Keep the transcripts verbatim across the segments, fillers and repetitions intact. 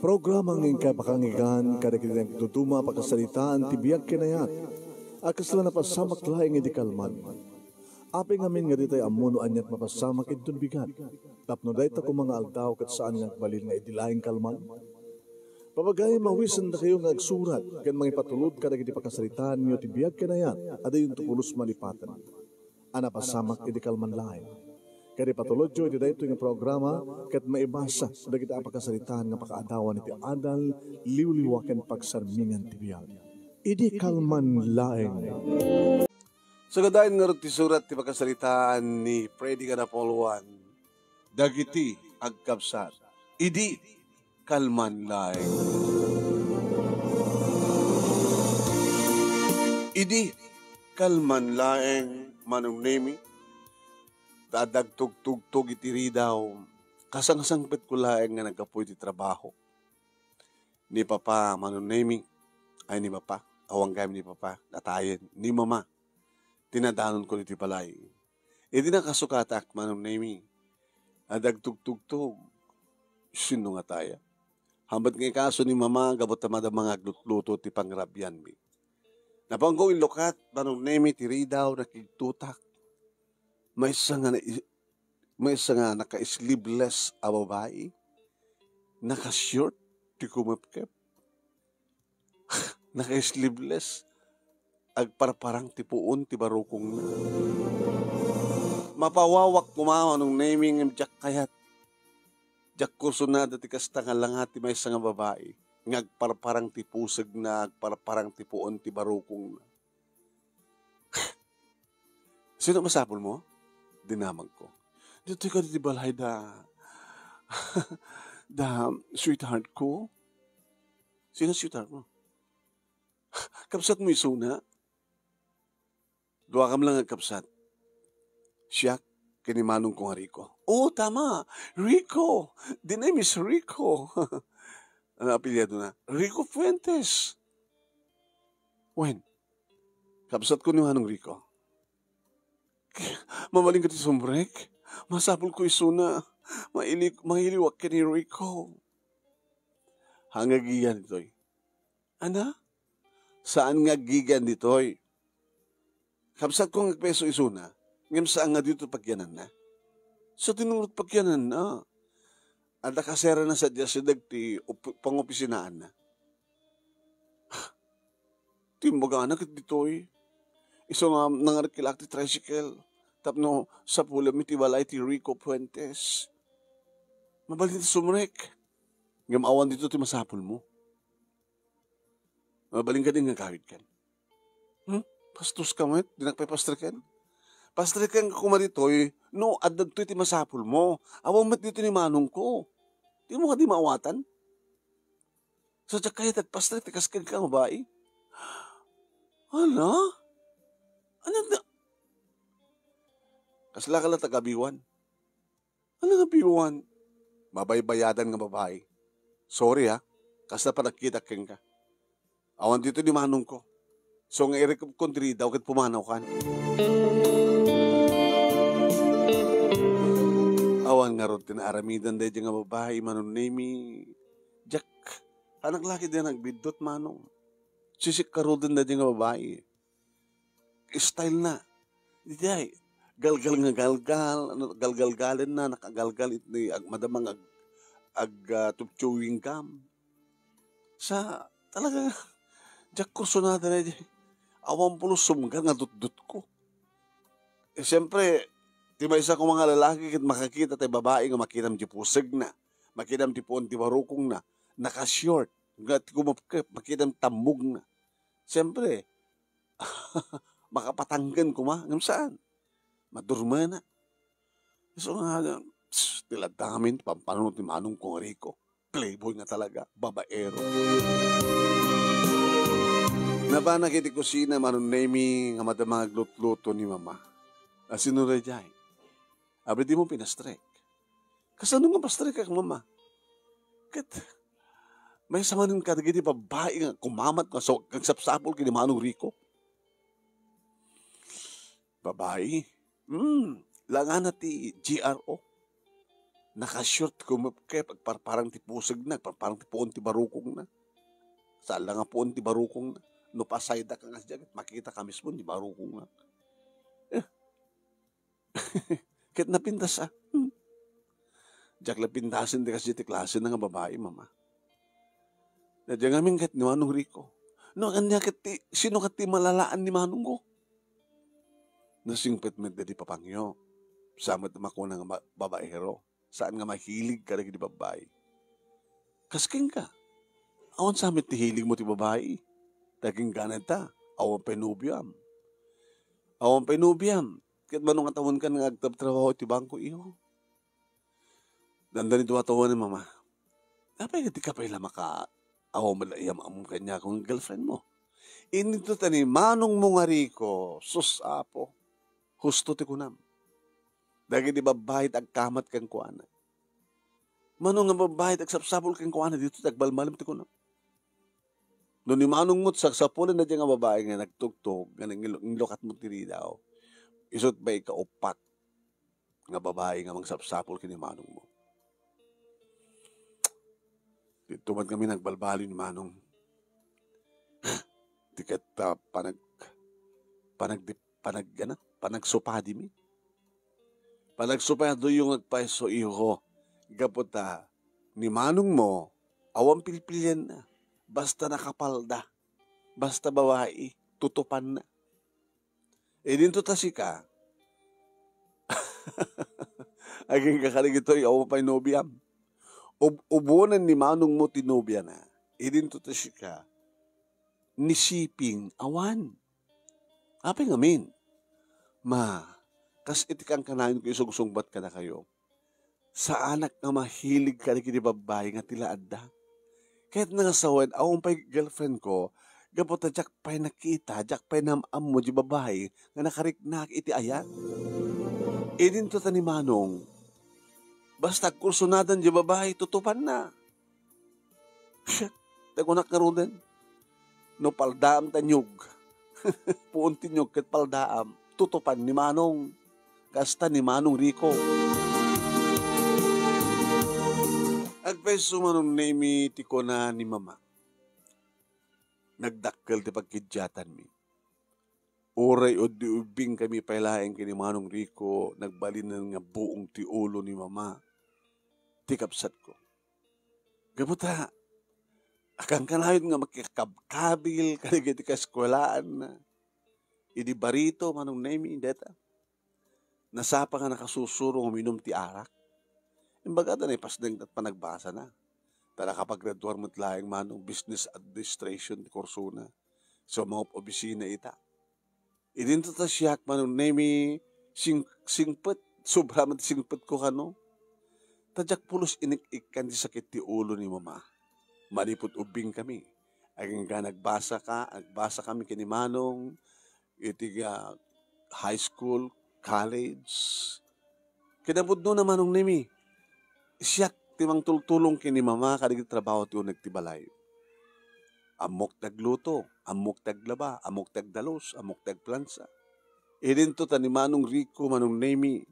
Programa nga inkay pakangigan kadagiti nagduduma a pakasaritaan ti biag ken ayat a kasla napasamak laeng idi kalman. Apay ngamin nga ditay ammo no aniat mapasamak inton bigat, tapno dayta koma nga aldaw ket saan nga agbalin nga idi laeng kalman? Papagayam, awisendakayo nga agsurat ken mangipatulod kadagiti pakasaritaanyo ti biag ken ayat a diyonto pulos malipaten a napasamak idi kalman laeng. Ket ipatulodyo iti daytoy nga programa ket maibasa dagiti a pakasaritaan nga pakaadawan iti adal, liwliwa ken pagsarmingan ti biag. Idi kalman laeng. Sagadayen ngarud ti surat ti pakasaritaan ni Freddy Ganapolwan, Dagiti Agkabsat. Idi kalman laeng. Idi kalman laeng, Manong Nemi, ta adda agtugtugtog iti ridaw, kasangsangpetko laeng nga naggapu iti trabaho. Ni Papa, Manong Nemi, ay, ni Papa, awan gayam ni Papa, natayen, ni Mama, tinadanonko iti balay. Idi nakasukatak, Manong Nemi, adda agtugtugtog, sino nga taya? Hambat nga ikaso ni Mama, gapu ta madama nga aglutluto ti pangrabianmi. Napanko illukat, Manong Nemi, ti ridaw, nakigtutak. Maysa nga na-, maysa nga naka-sleeveless a babai. Naka-short ti kumepkep. Naka-sleeveless. Agparparang ti puon ti barukongna. Mapawawak koma, Manong Nemi, ngem diak kayat. Diak kursunada ti kasta nga langa ti maysa nga babai nga agparparang ti pusegna, agparparang ti puon ti barukongna. Sino masapulmo? Dinamagko. Ditoy kadi ti balay da, da sweetheartko. Sino sweetheartmo? Kabsatmo isuna? Duakam lang a kabsat. Siak ken ni manongko nga Rico. Oh, tama. Rico. The name is Rico. Ano apelyidona? Rico Fuentes. Wen, kabsatko ni Manong Rico. Mabalinka ti sumrek? Masapulko isuna. Maili-, mailiwak ken ni Rico. Hanggagiyan ditoy. Ana? Saan nga aggigian ditoy? Kabsatko nga agpeso isuna, ngem saan nga ditoy pagyananna. Sa tinurot pagyananna, adda kaserana sadiay sa dagiti op-, pangopisinaanna. Timbagana ket ditoy. Isu nga nangarkilak ti tricycle, tapno sapulenmi ti balay ti Rico Fuentes. Mabalin ti sumrek. Ngem awan ditoy ti masapulmo. Mabalin kadi nga agawidkan? Hmm? Pastoska met, dinak pay pastreken? Pastreken ka koma ditoy, no, adda ditoy ti masapulmo. Awan met ditoy ni manongko. Dimo kadi maawatan? Sa diak kayat agpastrek ti kas kenka nga babai. Ala? Ano na? Kasla ka la tagabiwan? Ano nga biwan? Mabaybayadan nga babai. Sorry, ha. Kasla panagkitak kenka. Awan ditoy ni manongko. So nga irikupkon diri daw ket pumanawkan. Awan ngarud ti naaramidan daydi nga babai, Manong Nemi. Diak, anak laki di nagbiddut, Manong. Sisikkaruden daydi nga babai. Style na. Diay, galgal nga galgal, ano, galgalgalenna, nakagalgal iti ag-, madama nga ag-, ag-, ah, tub-, chewing gum. Sa, talaga, diak kursunada daydi. Awan pulos sumgar nga dutdutko. Eh, siyempre, ti maysa koma nga lalaki ket makakita ti babai nga makitam ti pusegna, makitam ti puon ti barukongna, naka-short, nga ti kumapkep, makitam ti tammogna. Siyempre, makapatangken koma, ngem saan? Madurmena. So nga, pss, ti laddamin, pampanuno ti manongko nga Rico. Playboy nga talaga, babaero. Napanak iti kusina, Manong Nemi, nga madama nga aglutluto ni Mama. A, sino daydiay? Abi, dimo pinastrek. Kasano nga pastrekak, Mama? Ket, maysa manen kadagiti babbai nga kumamat nga so-, agsapsapul ken ni Manong Rico. Babai? Hmm, langana ti G R O. Naka-short ti kumepkep, agparparang ti pusegna, agparparang ti puon ti barukongna. Saan la nga puon ti barukongna. No pasayda ka nga siya, makita ka mismo ti barukongna. Eh. Ket napintas, ah. Hmm. Diak la pintasen ti kasdiay ti klasena nga babai, mama. Nadya ngamin ket ni Manong Rico. No, ania ket ti, sino ket ti malalaan ni Manong ko? Nasingpet met daydi papangyo. Sa met makuna nga ba-, babaero. Saan nga mahilig kadagiti babbai. Kas kenka, awan sa met ti hilig mo ti babai. Daging ganad ta, awan pay nobiam. Awan pay nobiam. Ket mano nga tawenkan nga agtrabtrabaho iti bangko, iho? Dandani dua tawen, mama. Apay nga di ka pay la maka-, awan met la iyam-ammom kaniak nga girlfriend mo. Inito ta ni Manong mo nga Rico, sus, Apo. Husto ti kunam. Dagiti babbai ti agkamat kenkuana. Mano nga babbai ti agsapsapul kenkuana, dito ti agbalmalem ti kunam. No ni Manong mo, sagsapulenda diay nga babbai nga nagtugtog, nga nangil-, nangilukatmo ti ridaw. Isut' ba ikauppat nga babbai nga mangsapsapul ken ni Manong mo. Dito met kami nagbalbaliw ni Manong. Ti ket, ah, panag-, panag-, panag-, ano? Panagsupadi mi. Panagsupadiyo nga agpayso, iho. Gapu ta, ni Manong mo, awan pilpilianna. Basta nakapalda. Basta babai, tutupanna. Idinto ta sika. Agingga kadagitoy, awan pay nobiam. Ub-, ubonen ni Manong mo ti nobiana. Idinto ta sika. Ni Siping, awan. Apay ngamin? Ma, kas iti kankanayon ko isugsugbat kadakayo. Saanak nga mahilig kadagiti babbai nga ti la adda. Ket nangasawen, awan pay girlfriend ko, gapu ta diak pay nakita, diak pay naam-ammo di babbai nga nakariknak iti ayat. Idinto ta ni Manong, basta agkursonadan di babbai, tutupanna. Shit, nakunak ngaruden. No paldaam ta nyug. Puon ti nyug ket paldaam. Tutupan ni Manong. Kasta ni Manong Rico. Agpayso, Manong Nemi, ti kuna ni Mama. Nagdakkel ti pagkiddiatanmi. Uray uddi-ubbing kami pay laeng ken ni Manong Rico, nagbalinen nga buong ti ulo ni Mama, ti kabsatko. Gapu ta, akankanayon nga makikabkabil kadagiti kaeskuelaanna. Idi barito, Manong Nemi, deta. Nasapa nga nakasusuro nga uminum ti arak. Imbaga ta naipasdeng ti panagbasana. Ta nakapagraduar met laeng Manong business administration ti kursona. So, mga opisina ita. Idinto ta siak, Manong Nemi, sing-, singpet, sobra met ti singpetko kano. Ta diak pulos inik-ikkan ti sakit ti ulo ni Mama. Manipud ubbing kami. Agingga nagbasa ka, nagbasa kami ken ni Manong, iti, ah, high school, college. Kinapudno na, Manong Nemi, siak ti mangtultulong ken ni Mama kadagiti trabaho ti uneg ti balay. Ammok ti agluto, ammok ti aglaba, ammok ti agdalus, ammok ti agplansa. Idinto ta ni Manong Rico, Manong Nemi,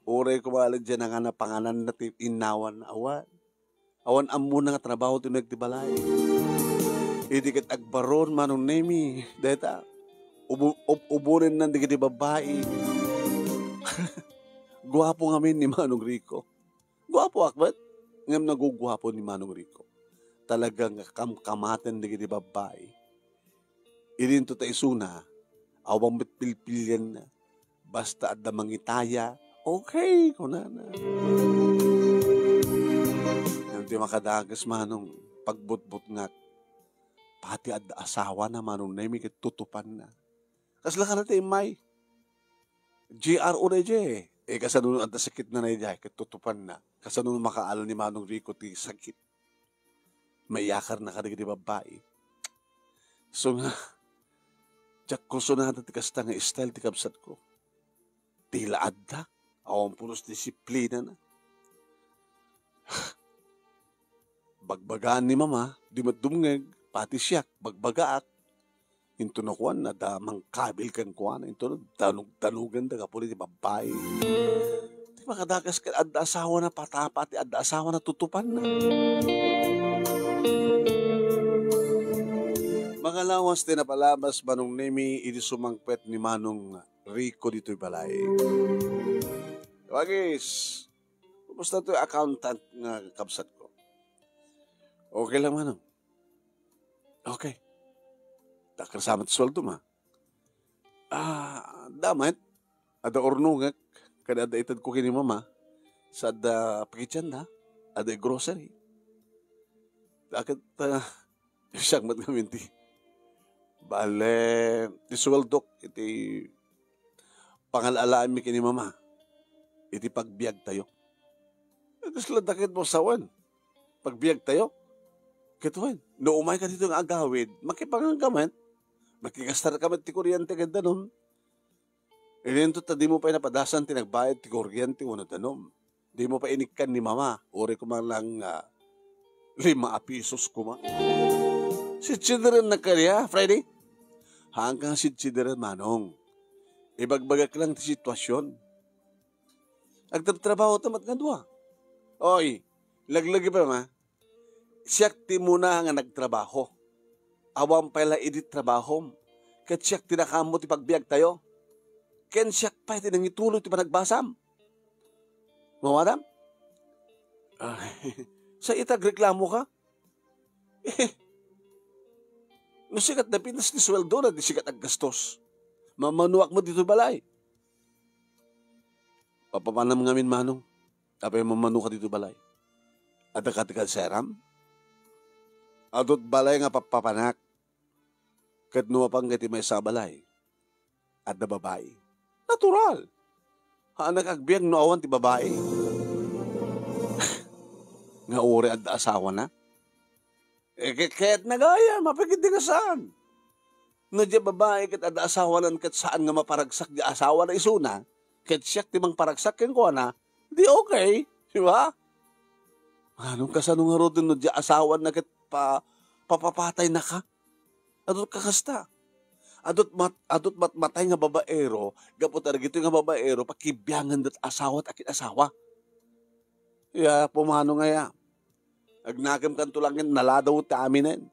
uray koma la diay nangana pangananna ti innawan, awan. Awan ammona nga trabaho ti uneg ti balay. Idi ket agbaron, Manong Nemi, deta, ubu-, ub-, ubonenna dagiti babbai. Guapo ngamin ni Manong Rico. Guapoak met, ngem naguguapo ni Manong Rico. Talaga nga kamkamaten dagiti babbai. Idinto ta isuna, awan met pilpilianna. Basta adda mangitaya, okay, kunana. Ngem ti makadakes, Manong, pagbutbutngak. Pati adda asawana, Manong Nemi, ket tutupanna. Kasla ka na ti immay? G R O na idiay. Eh, kasano adda sakitna na idiay, ket tutupanna. Kasano makaala ni Manong Rico ti sakit? Maiyakarna kadagiti babbai. So nga, diak kursunada ti kasta nga style ti kabsatko. Ti la adda, awan pulos disiplinana. Bagbagaan ni Mama, di met dumngeg, pati siak, bagbagaak. Into nakuan, adda mangkabil kenkuana, into danug-danuganda gapu iti babbai. Makadakas ket adda asawana, patapa ti adda asawana, tutupanna. Mga lawas ti napalabas, Manong Nemi, idi sumangpet ni Manong Rico ditoy balay. Wagis, kumusta toy accountant nga kabsatko? Okay lang, Manong. Okay. Dakkel sa met sueldo, ma. Ah, adda met. Adda urnongek, ken adda itedko ken ni mama. Sa adda pakitienda, adda grocery. Dakkel, ah, siak met ngamin ti. Bale, ti sueldok, iti pangal-alaenmi ken ni mama. Iti pagbiagtayo. Ket kasla dakkel mo sawen. Pagbiagtayo. Ket wen, no umayka ditoy nga agawid, makipanganka met. Makigastarka met ti kuryente ken danum. Idinto ta dimo pay napadasan ti nagbayad ti kuryente wenno danum. Dimo pay inikkan ni mama, uray koma lang, ah, lima a pisos koma. Sidsidirennak kadi, Freddy? Haanka nga sidsideren, Manong. Ibagbagak lang ti sitwasion. Agtrabtrabaho ta met nga dua. Oy, laglagi pay, ma. Siak ti umuna nga nagtrabaho. Awan pay la idi trabahom. Ket siak ti nakaammo ti pagbiagtayo. Ken siak pay ti nangituloy ti panagbasam. Mawadam? Ah, sa ita agreklamoka? No sika ti napitas ti sueldona, di sika ti aggastos. Mamanuak met ditoy balay. Papapanam ngamin, Manong. Apay mamanoka ditoy balay? Addaka ti kalseram? Adu ti balay nga papapanak. Ket no mapanka iti maysa a balay, adda babai. Natural. Haanak agbiag no awan ti babai. Nga uray adda asawana? Eh, ket, ket nagayam, apay ket di nga saan? No diay babai ket adda asawana ket saan nga maparagsak diay asawana isuna, ket siak ti mangparagsak kenkuana, di okay, di ba? Ngem kasano ngaruden no diay asawana ket pa-, papapataynaka? Adu ti kakasta. Adu ti mat-, adu ti matmatay nga babaero, gapu ta dagitoy nga babaero, pakibianganna ti asawa ti akin-asawa. Ya, pumano nga ya? Agnakemkanto laeng ket naladaw ti aminen.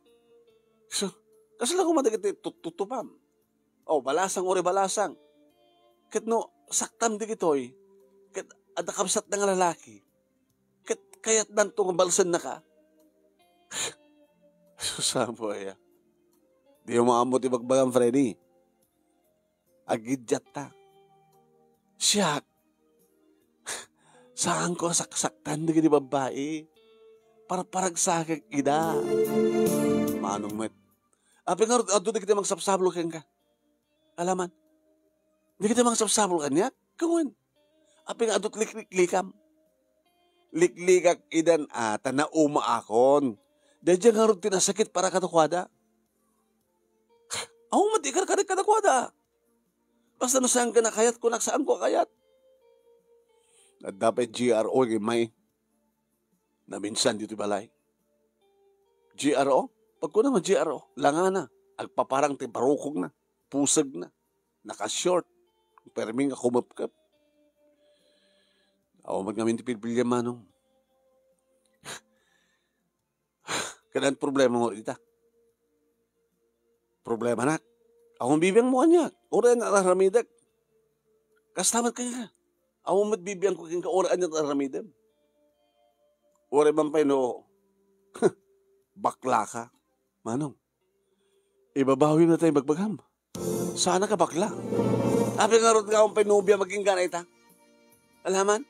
So, kasla koma dagiti tuttutupam. O, balasang, uray balasang. Ket no, saktam dagitoy, ket adda kabsatna nga lalaki, ket kayatnanto nga balsennaka. Sus, apo aya. Di mo ammo ti bagbagam, Freddy. Agiddiatta. Siak, saanko a saksaktan dagiti babbai. Parparagsakek ida. Manong met. Apay ngarud, adda dagiti mangsapsabol kenka? Alaman. Dagiti mangsapsabol kaniak? Kawen. Apay nga adda ti likliklikam? Liklikak idan a, ta naumaakon. Daydiay ngarud ti nasakit para kadakuada. Awan met ikarkarek kadakuada. Basta no saanka a kayat, kunak, saanko a kayat. Adda pay G R O nga immay. Naminsan ditoy balay. G R O? Pagkuna nga G R O, langana. Agpaparang ti barukogna, pusegna. Naka-short. Permi nga kumepkep. Awan met ngamin ti pilpiliam, Manong. Ket ania ti problema mo ita? Problemanak. Awan bibiangmo kaniak. Uray ania ti ar-aramidek. Kasta met kenka. Awan met bibiangko kenka, uray ania ti ar-aramidem. Uray man pay no, baklaka. Manong, ibabawim dayta ibagbagam. Saanak a bakla. Apay ngarud nga awan pay nobiam kenka ita? Alaman?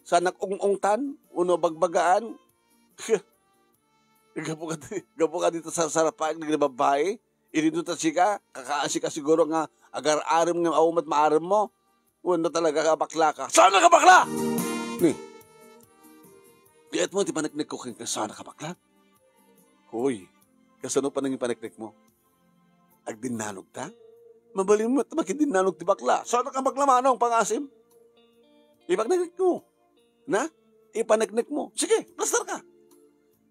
Saanak ung-ungtan, wenno bagbagaan. Gapu kadi, gapu kadi ta sarsarapaek dagiti babbai. Idi no ta sika, kakaasi ka siguro nga agar-arem nga awan met maaremmo. Wenno talaga nga baklaka. Saanak a bakla! Ni, kayatmo ti paneknekko kenka, saanak a bakla? Hoy, kasano panangipaneknekmo? Agdinnanogta? Mabalinmo met makidinnanog ti bakla. Saanak a bakla, Manong, pangasim? Ipaneknekmo. Na? Ipaneknekmo. Sige, plastarka.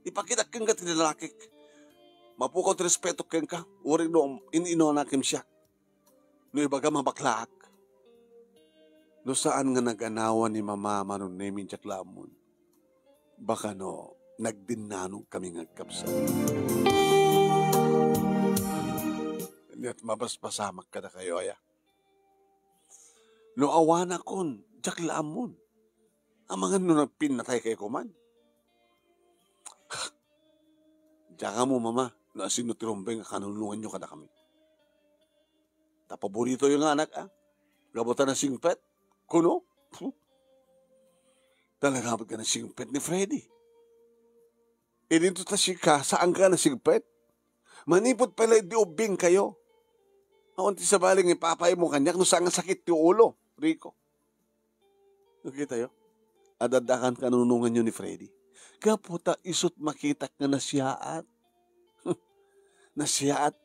Ipakitak kenka ti lalakik. Mapukaw ti respetok kenka. Uray no in-inuna ken siak. No ibagam a baklaak. No saan nga naganawan ni Mama Manong Nemi, diak la ammon. Baka no, nagdinnanogkami nga agkabsat. Ket mabasbasamak kadakayo, aya. No awanakon, diak la ammon. Amangan no nagpinnataykayo koman. Diak ammo, Mama, no asino ti rumbeng a kanunonganyo kadakami. Ta paboritoyo nga anak, a? Gapu ta nasingpet? Kuno? Talaga met nga nasingpet ni Freddy. Idinto ta sika, saanka a nasingpet? Manipud pay la idi ubbingkayo. Awan ti sabali nga ipapaymo kaniak no saan nga sakit ti ulo, Rico. Nakitayo? Adda-addakan kanunonganyo ni Freddy. Gapu ta isut' makitak nga nasiaat. Nasiaat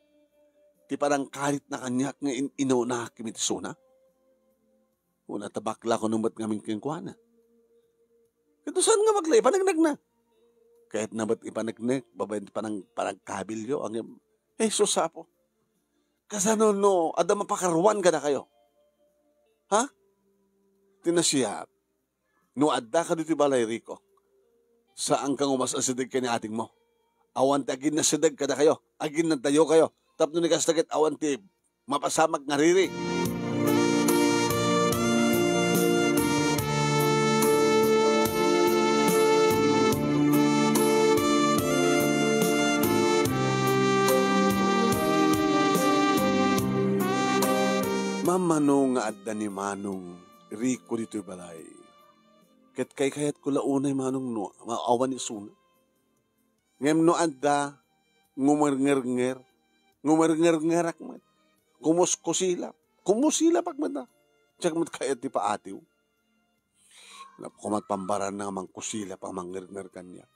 ti panangkalitna kaniak nga in-, inuna ken iti isuna. Una ta bakla kuno met ngamin kenkuana. Ket no saan nga bakla, ipaneknekna. Kayatna met ipaneknek, babaen ti panang-, panagkabilyo, ngem, eh, sus, Apo. Kasano no adda mapakaruan kadakayo? Ha? Ti nasiaat, no addaka ditoy balay, Rico, saanka nga umas-asideg ken ni atingmo. Awan ti aginnasideg kadakayo, aginnadayokayo, tapno ni kasta ket awan ti mapasamak nga riri. Mammano nga adda ni Manong Rico ditoy balay. Ket kaykayatko la unay, Manong, no awan isuna. Ngem no adda, ngumerngerngerak met. Kumuskusilap. Kumusilapak met, a. Diak met kayat ti paatiw. Napkumat pambaranna nga mangkusilap a mangngernnger kaniak.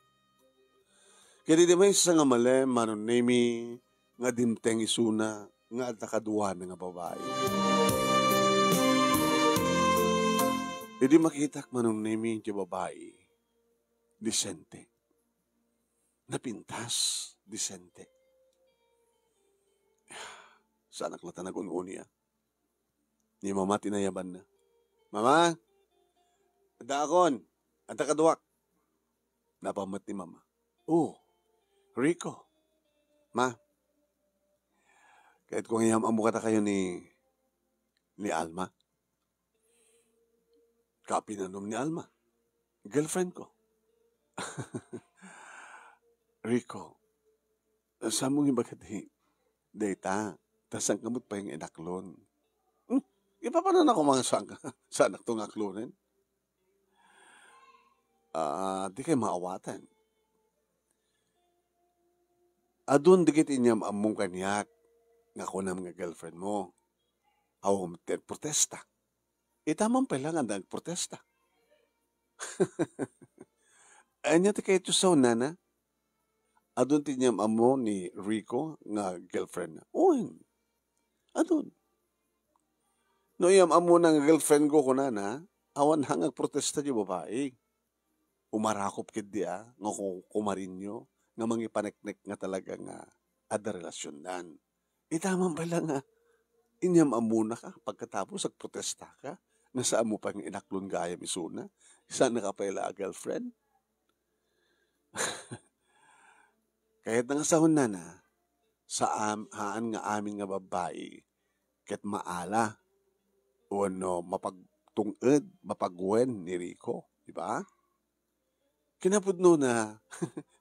Ket idi maysa nga malem, Manong Nemi, nga dimteng isuna nga adda kaduana nga babai. Idi makitak, Manong Nemi, ti babai, disente. Napintas, disente. Saanak la ta nagun-uni, a. Ni Mama ti nayabanna. "Mama, addaakon, adda kaduak." Napan met ni Mama. "Oh, Rico." "Ma, kayatko nga iyam-ammo kadakayo ni, ni Alma." "Kapinan ni Alma?" "Girlfriend ko." "Rico, saanmo nga ibaga ti dayta, ta saanka met pay nga inaklon." "Hmm? Ipapananakon nga saanka, saanakto nga aklonen?" "Ah, dikay maawaten. Adun dagiti inyam-ammom kaniak nga kunam nga girlfriend mo. Awan ti agprotesta. Ita man pay la nga nagprotesta." "Ania ti kayatyo sawen, nana? Adun ti inyam-ammo ni Rico nga girlfriend na?" "Wen, adun." "No iyam-ammona nga girlfriend ko, kunana, awan nga agprotesta ti babai. Umarakop ketdi a nga ku-, kumarinyo nga mangipaneknek nga talaga nga adda relasiondan. Ita man pay la nga inyam-ammonaka, pagkatapos agprotestaka nga saanmo pay nga inaklon gayam isuna, saannaka pay la a girlfriend." "Kayatna nga sawen, nana, saan, haan nga amin nga babbai ket maala wenno mapagtung-ed, mapagwen ni Rico, di ba?" Kinapudnona,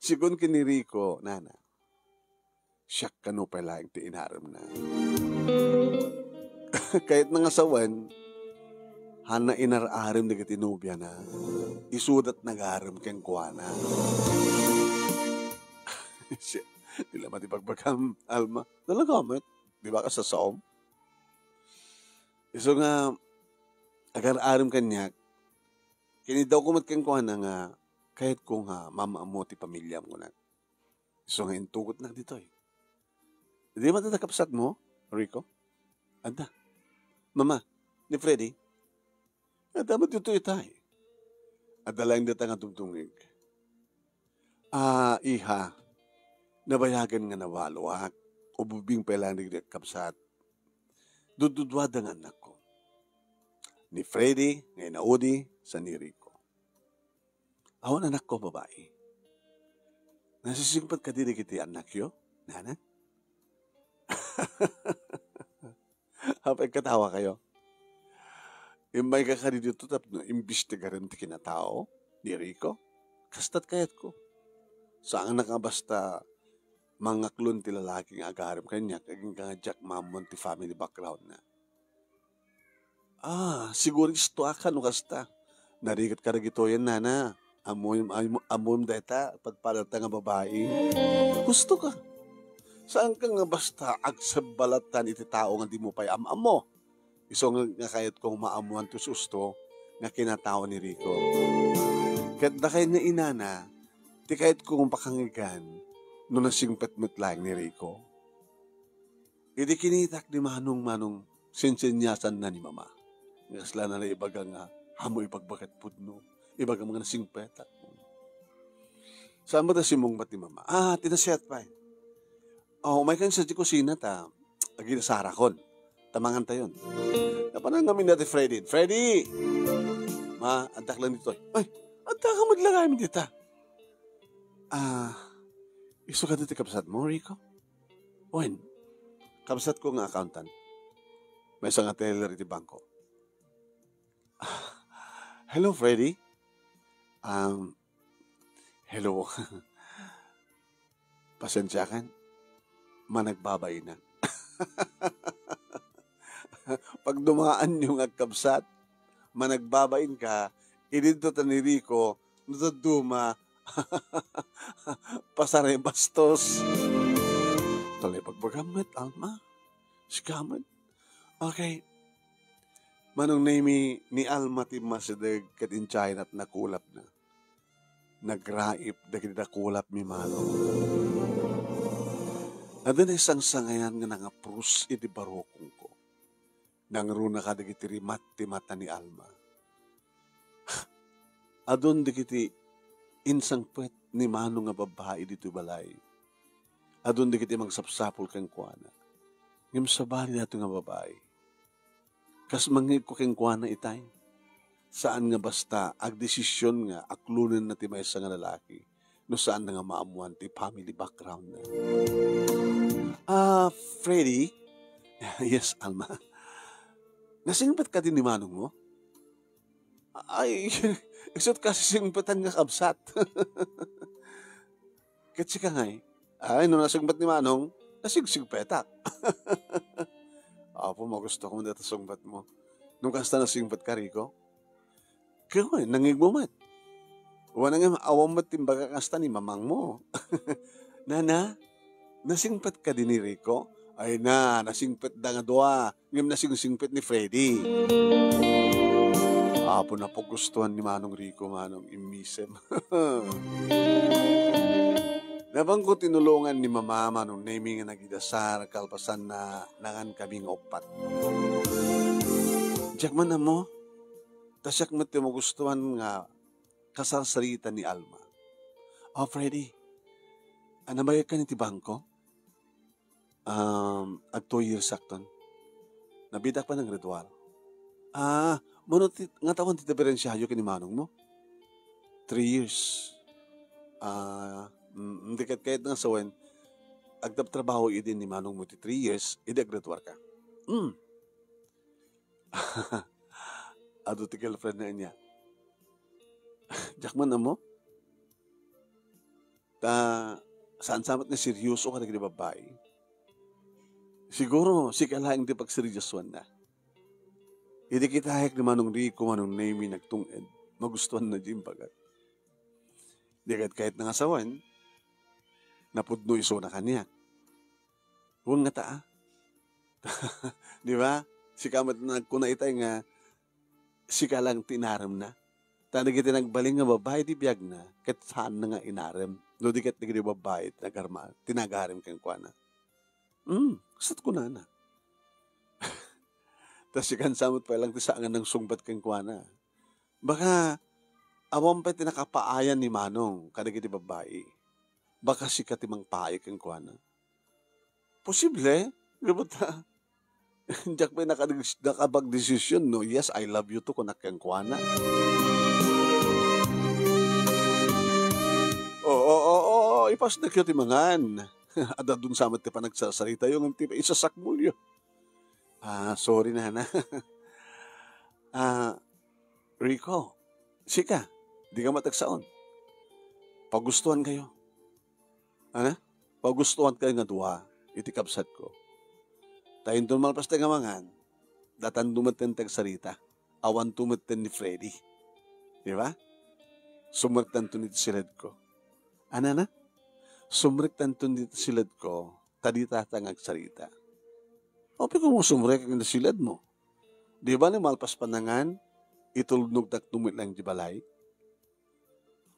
sigun ken ni Rico, nana, siak kano pay laeng ti inaremna. Kayatna nga sawen, haanna inar-arem dagiti nobiana, isuda ti nagarem kenkuana. Siya, di la met ibagbagam, Alma. Talaga met, di ba, kasasaom? Isu nga, agar-arem kaniak, kiniddawko met kenkuana nga, kayatko nga maam-ammo ti pamiliam, kunak. Isu nga intugotnak ditoy. Di man adda kabsatmo, Rico? Adda. Mama, ni Freddy? Adda met ditoy itay. Adda laeng dita nga dumdumngeg. Ah, iha, nabayagen nga nabaloak. Ubbing pay laeng dagiti agkabsat. Dudduduada nga annakko. ni Freddy nga inaudi sa ni Rico. Awan anakko a babai. Nasisingpet kadi dagiti annakyo, nana? Apay, katawa kayo. Immayka kadi dito tapno imbestigarem ti kinatao ni Rico? Kasta't kayatko. Saan nga basta mangaklon ti lalaki nga agarem kaniak, agingga nga diak maammuan ti family background na. Ah, siguro isto a ka no kasta. Narigat ka dagitoyen, nana. Ammom, ammom, ammom dayta, padpadata nga babai. Husto ka. Saan ka nga basta agsabbalatan iti tao nga di mo pay am-ammo? Isu nga, nga kayat kong maammuan ti usto nga kinatao ni Rico. Ket dakay nga inana, ti kayat kong pakangigan no nasingpet met laeng ni Rico. Idi kinitak ni Manong, Manong, sinsinyasanna ni Mama. Nga kasla na ibaga nga, "Amo ibagbagat pudno. Ibaga nga nasingpetak." Saan ba ta simungbat ni Mama? Ah, tinasiat pay. Oh, umaykan sa di kusina ta agidasarakon. Ta mangantayon. Napanan ngamin dati Freddy. "Freddy! Ma, addak lang ditoy." "Ay, adda ka madlangay dita." "Ah, isu ka dati kabsat mo, Rico?" "Wen, kabsat ko nga accountant. Maysa nga teller iti bangko." "Hello, Freddy." Um, hello. Pasensiakan. Managbabainan. Pagdumaanyo nga agkabsat, managbabain ka, idinto ta ni Rico, no dadduma, pasaray bastos. Talay pagbagam met, Alma. Sika met. Okay. Manong Nemi, ni Alma ti masideg ket inchayna ti nakulapna. Nagraip dagiti nakulap ni Manong. Adda naisangsangayan nga nangaprus iti barukongko. Nangruna kadagiti rimat ti mata ni Alma. Adun dagiti insangpet ni Manong nga babbai ditoy balay. Adun dagiti mangsapsapul kenkuana. Ngem sabali dato nga babbai. Kas mangngegko kenkuana itay, saan nga basta agdesision nga aklonenna ti maysa nga lalaki no saan nga maammuan ti family background na. Ah, Freddy? Yes, Alma. Nasingpet kadi ni Manong mo? Ay, isut' kasisingpetan nga kabsat. Ket sika ngay, ay, no nasingpet ni Manong, nasigsigpetak. Apo, magusto ko man dayta sungpet mo. No kasta nasingpet ka, Rico? Kaya ko, nangigmo met. Wana nga, awan met timbaga kasta ni mamang mo. Nana, nasingpet ka din ni Rico? Ay na, nasingpet da nga dua. Ngem nasingsingpet ni Freddy. Apo, napagustuhan ni Manong Rico, Manong, immisem. Nabangko tinulongan ni Mama, Manong Nemi nga nagidasar, kalpasan na nangan kami nga uppat. Diak man ammo, ta siak met ti magustuhan nga kasarsarita ni Alma. Oh, Freddy, ah, nabayag ka ni ti bangko? Um, ag two years sakton. Nabitak pa ng gradual. Ah, mano ti, nga taon ti diferensyayo ken ni manong mo? Three years. Ah, mm, di ket kayat nga sawen, agtabtrabaho idi ni manong mo ti three years, idi aggraduar ka. Mm. Adu ti girlfriend na niya. Diak man ammo. Ta, saan sa met nga seryoso kadagiti babbai? Siguro, sika laeng ti pagseryosoanna. Idi kitaek ni Manong Rico, Manong Nemi nagtung-ed, magustuanna di imbagak. Di ket kayat nga sawen, napudno isuna kaniak. Wen nga ta, ah. Di ba? Sika met nagkuna itay nga, sika lang ti inaremna. Ta dagiti nagbalin nga babbai ti biagna, ket saanna nga inarem. No di ket dagiti babbai ti nagarma-, ti nagarem kenkuana. Hmm, kasto't kunana. Ta sikan sa met pay lang ti saan nga nangsungbat kenkuana. Baka, awan pay ti nakapaayan ni Manong kadagiti babbai. Baka sika ti mangpaay kenkuana. Posible, di ba ta? Diak pay nakadis-, nakapagdesisyon no, "Yes, I love you too," kunak kenkuana. Oo, oo, oo, ipasdekyo ti mangan. Adda dun sa met ti panagsarsaritayo ngem ti isasakmolyo. Ah, sorry, nana. Ah, Rico, sika, di ka matagsaon. Pagustuhan kayo. Ana? Pagustuhan kayo nga dua iti kabsatko. Ta inton malpas tayo nga mangan, datanto met ti agsarita. Awanto met ni Freddy. Di ba? Sumrektanto ni siledko. Ana na? Sumrektanto ni siledko, ta dita ta nga agsarita. Apay ko mo sumrek ang siled mo? Di ba ni malpas panangan, itulnogtak tumit lang di balay?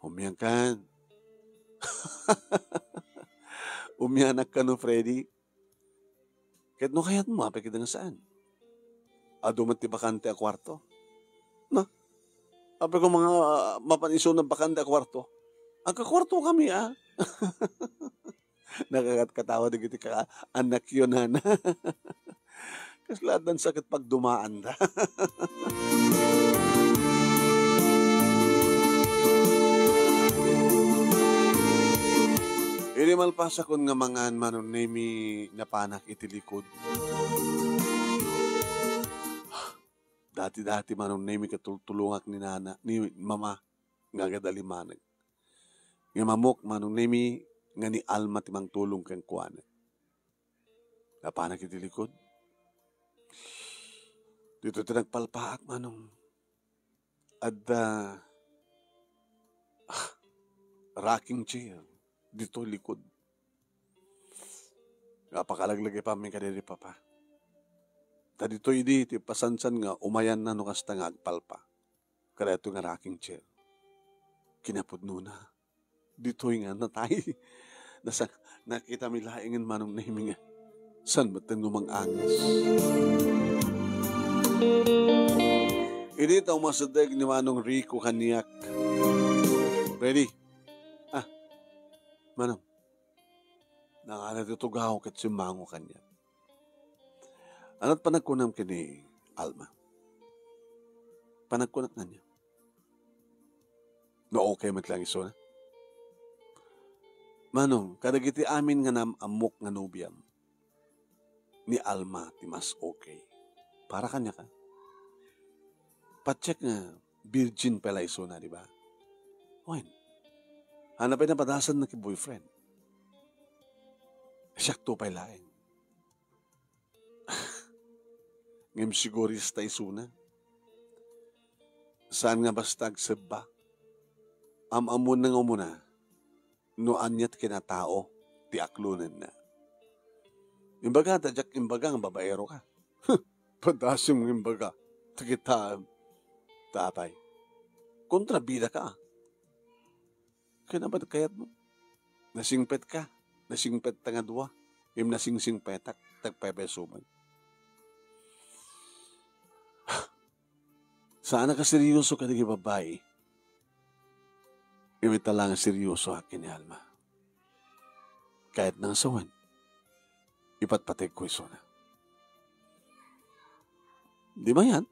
Umiyan kan. Umiyanak kano, Freddy. Ket no kayat mo, apay kida nga saan? Adu met ti bakante a kuarto. Na? Apay ko mga, ah, mapan isu na bakante a kuarto. Agkakuarto kami, ah. Nakakatkatawa dagiti ka-, anak yo, nana. Kasla addan sakit pagdumaan da. Idi malpasakon nga mangan, Manong Nemi, napanak iti likod. Dati-dati, Manong Nemi, katultulongak ni nana, ni mama, nga agad alimanag. Ngem ammok, Manong Nemi, nga ni Alma ti mangtulong kenkuana. Napanak iti likod. Dito ti nagpalpaak, Manong. Adda, ah, rocking chair dito likod. Nga pakalaglagipanmi kadi ni Papa. Ta ditoy idi ti pasansan nga umayanna no kasta nga agpalpa. Kadaytoy nga rocking chair. Kinapudnona. Ditoy nga natay. Nasa-, nakita mi laengen Manong Nemi nga saan met nga umang-anges. Idi ta umasideg ni Manong Rico kaniak. Ready? Ah, Manong. Nangala ti tugaw ket simmango kaniak. Ano't panagkunam ken ni Alma? Panagkunak kaniak. No okay met lang isuna. Manong, kadagiti amin nga nam-, ammok nga nobiam, ni Alma ti mas okay. Para kaniak, a? Patiek nga virgin pay la isuna, di ba? Wen, ania pay napadasanna ti boyfriend? Siakto pay laeng. Ngem sigurista isuna. Saan nga basta agsebba. Am-ammonna nga umuna no ania ti kinatao ti aklonenna. Imbaga, ta diak imbaga nga babaero ka. Padasem nga imbaga, ta kitaem. Ta apay? Kontrabida ka. Kayat mo? Nasingpet ka. Nasingpet ta nga dua. Ngem nasingsingpetak, tagpaypayso man. Saan a kaseryoso kadagiti babbai. Ngem ita la nga seryoso akin ni Alma. Kayatna nga sawen, ipatpategko isuna. Di mayan?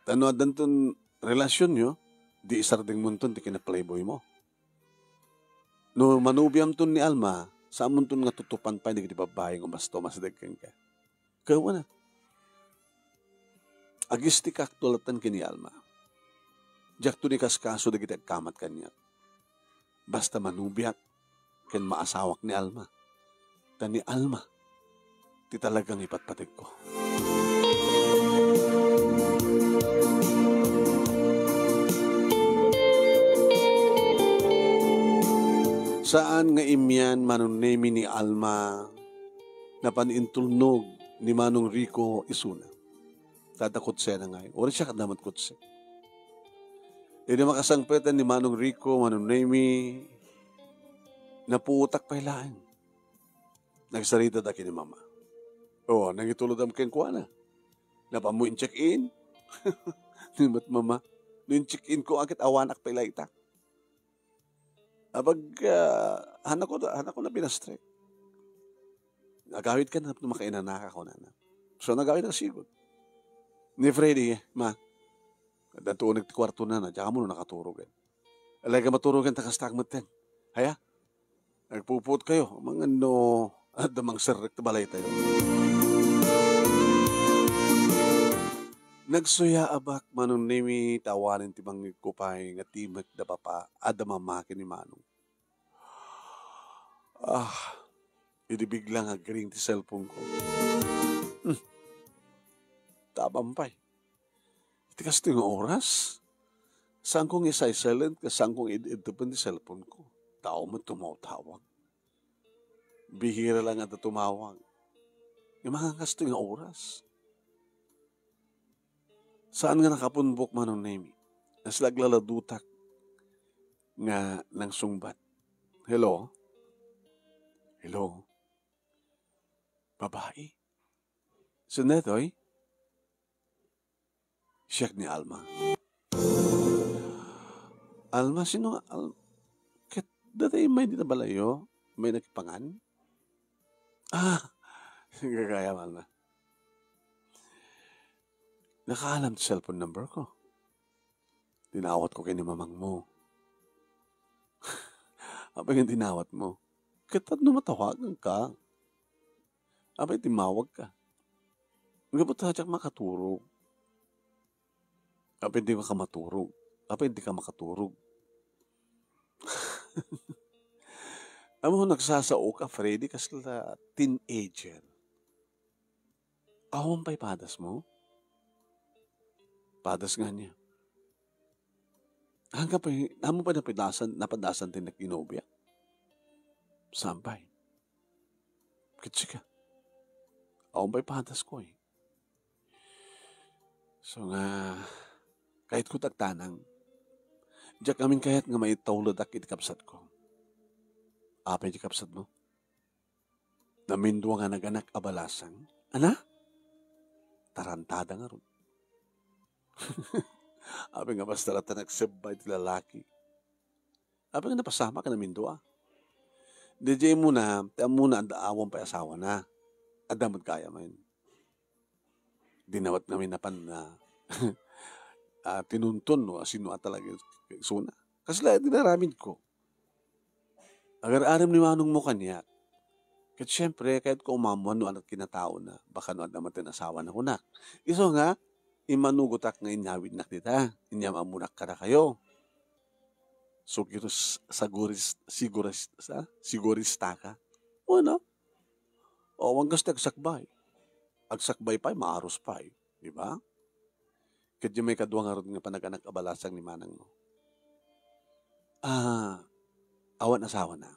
Ta no addanton relasionyo, di isardengmonton ti kinaplayboymo. No manubiamton ni Alma, saanmonton nga tutupan pay dagiti babbai nga umas-, umasdeg kenka. Kawana. Agistikak tulatan ken ni Alma. Diakto ni kaskaso dagiti agkamat kaniak. Basta manubiak ken maasawak ni Alma. Ta ni Alma ti talagang ipatpategko. Saan nga immian Manong Nemi ni Alma, napan intulnog ni Manong Rico isuna. Tada kutsena ngay. Uray siak adda met kutse. Idi makasangpetan ni Manong Rico, Manong Nemi, napuotak pay laeng. Nagsarita da ken ni Mama. O, nangitulodam kenkuana. Napanmo in-check-in? Ni met Mama, no in-check-in ko, aket awanak pay layta. Apag, ah, hanako, hanako na pinastrek. Agawid ka na, makainanaka, kunana. So, nagawid a sigud. Ni Freddy, ma, adda uneg ti kuartona, diak ammo no nakaturogen. Alay ka maturogen, ta kasta metten. Aya? Nagpupot kayo. Mangan no, adda mangserrek ti balaytayo. Nagsuyaabak, Manong Nemi, ta awanen ti bangngegko pay nga timek da papa, adda mamaki ni Manong. Ah, idi bigla nga agring ti cellphone ko. Hmm. Tabang pay. Iti kastoy nga oras, saanko nga isa-silent, ket saanko nga id-idtepen ti cellphone ko. Tao met tumawtawag. Bihira lang nga tumawag. Nga mga kastoy nga oras. Saan nga nakapunbok, Manong Nemi? Naslaglaladutak nga nangsungbat. Hello? Hello? Babae? Sino daytoy? Siak ni Alma. Alma, sino nga Al-, ket daytoy may dita balayo? May nakipangan? Ah, gagayam, Alma. Nakaalam ti cellphone number ko. Dinawat ko ken ni mamangmo. Apay nga dinawat mo? Ket tapno matawagan ka. Apay ti mawag ka? Nga ba't diak makaturog? Apay di ka maturog? Apay di ka makaturog? Amo, nagsasao ka, Freddy, kasla teenager. Awan pay padas mo? Padas nga niya. Hangga pay, amo pay napadasan, napadasan ti nagkinobia? Saan pay? Kitsika. Awan pay padas ko eh. So nga, kayatko ti agtanang. Diak amin kayat nga maitawladak iti kabsatko. Apay ti kabsat mo? Namindua nga naganak a balasang? Ana? Tarantada ngarud. Apay nga basta latta nagsebbay ti lalaki. Apay nga napasamak a namindua? Diay ammona, ti ammona adda awan pay asawana. Adda met gayam. Dinawat ngamin napan na, ah, tinuntun, no, a sino a talaga isuna. Kasla ti naramidko. Agar-arem ni manongmo kaniak. Ket siempre, kayatko umammuan no ania ti kinataona, baka no adda met asawana kunak. Isu nga, immanugotak nga inyawidnak dita, inyam ammonak kadakayo. Sugiris-, saguris-, siguris-, sa-, siguristaka. O, no? O, awan kas ti agsakbay. Agsakbay pay, maaros pay. Di ba? Ket diay maikadua ngarud nga panaganak a balasang ni manangmo. Ah, awan asawana.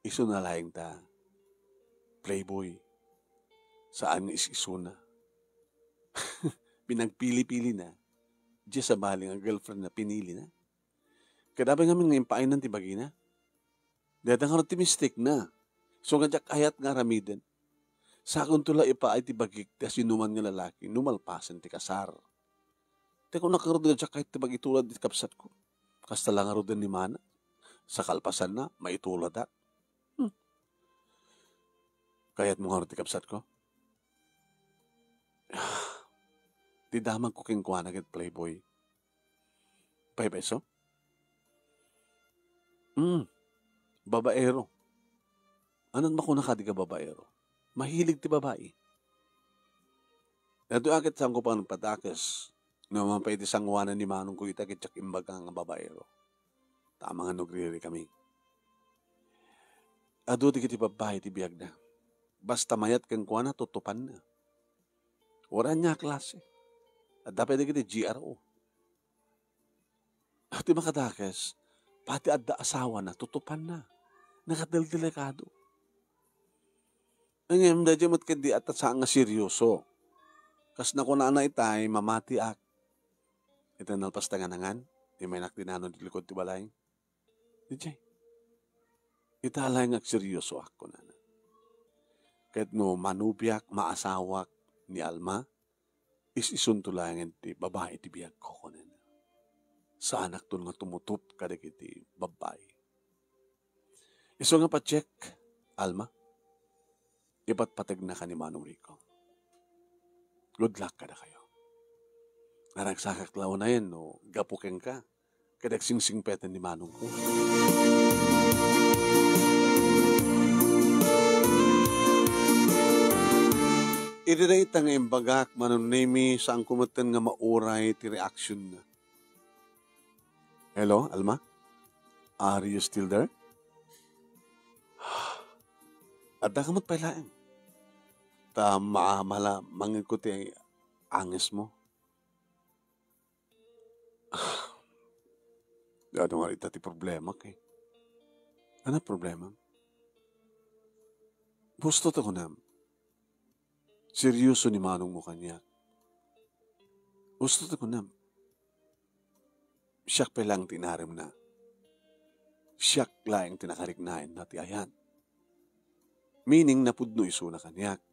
Isuna laeng ta playboy. Saan nga is-isuna. Pinagpili-pilina. Diay sabali nga girlfriend na pinilina. Ket apay ngamin nga impaaynan ti bagina? Dayta ngarud ti mistikna. So nga diak ayat nga aramiden. Sakonto la ipaay ti bagik ti asinoman nga lalaki no malpasen ti kasar. Ti kunak ngarud nga diak kayat ti magitulad iti kabsatko. Kasta la ngaruden ni mana. Sa kalpasanna, maituladak. Hmm. Kayatmo ngarud ti kabsatko? Ti damagko kenkuana ket playboy. Paypayso? Hmm. Babaero. Anat makuna kadi nga babaero? Mahilig ti babai. Daytoy a ket saanko pay nagpadakes. No, awan pay iti sangoanan ni manongko ita ket diak imbaga nga babaero. Ta amangan no agriri kami. Adu dagiti babbai ti biagna. Basta mayat kenkuana, tutupanna. Uray ania a klase. Adda pay dagiti G R O. Ti makadakes, pati adda asawana, tutupanna. Nakadeldelikado. Ngem, daydiay met ketdi a ta saan nga seryoso. Kas nakunana itay, mamatiak. Ita nalpas ta nga nangan, imaynak dinano iti likod ti balay. Daydiay. Ita laeng nga agseryosoak, kunana. Ket no manubiak, maasawak ni Alma, is-isunto laengen ti babai ti biagko, kunana. Saanakton nga tumutop kadagiti babbai. Isu nga patiek, Alma, ipatpategnaka ni Manong Rico. Good luck kadakayo. Naragsakak la unayen no gapu kenka, ket agsingsingpeten ni manongko. Iti dayta nga imbagak, Manong Nemi, saanko metten nga mauray ti reaksionna. Hello, Alma? Are you still there? Adda ka met pay laeng? Ta maamala mangngegko ti angesmo. Ania nga ita ti problema, kay? Ania problema? Husto ta kunam, serioso ni manongmo kaniak. Husto ta kunam, siak pay laeng ti inaremna. Siak laeng ti nakariknaenna ti ayat. Meaning, napudno isuna kaniak.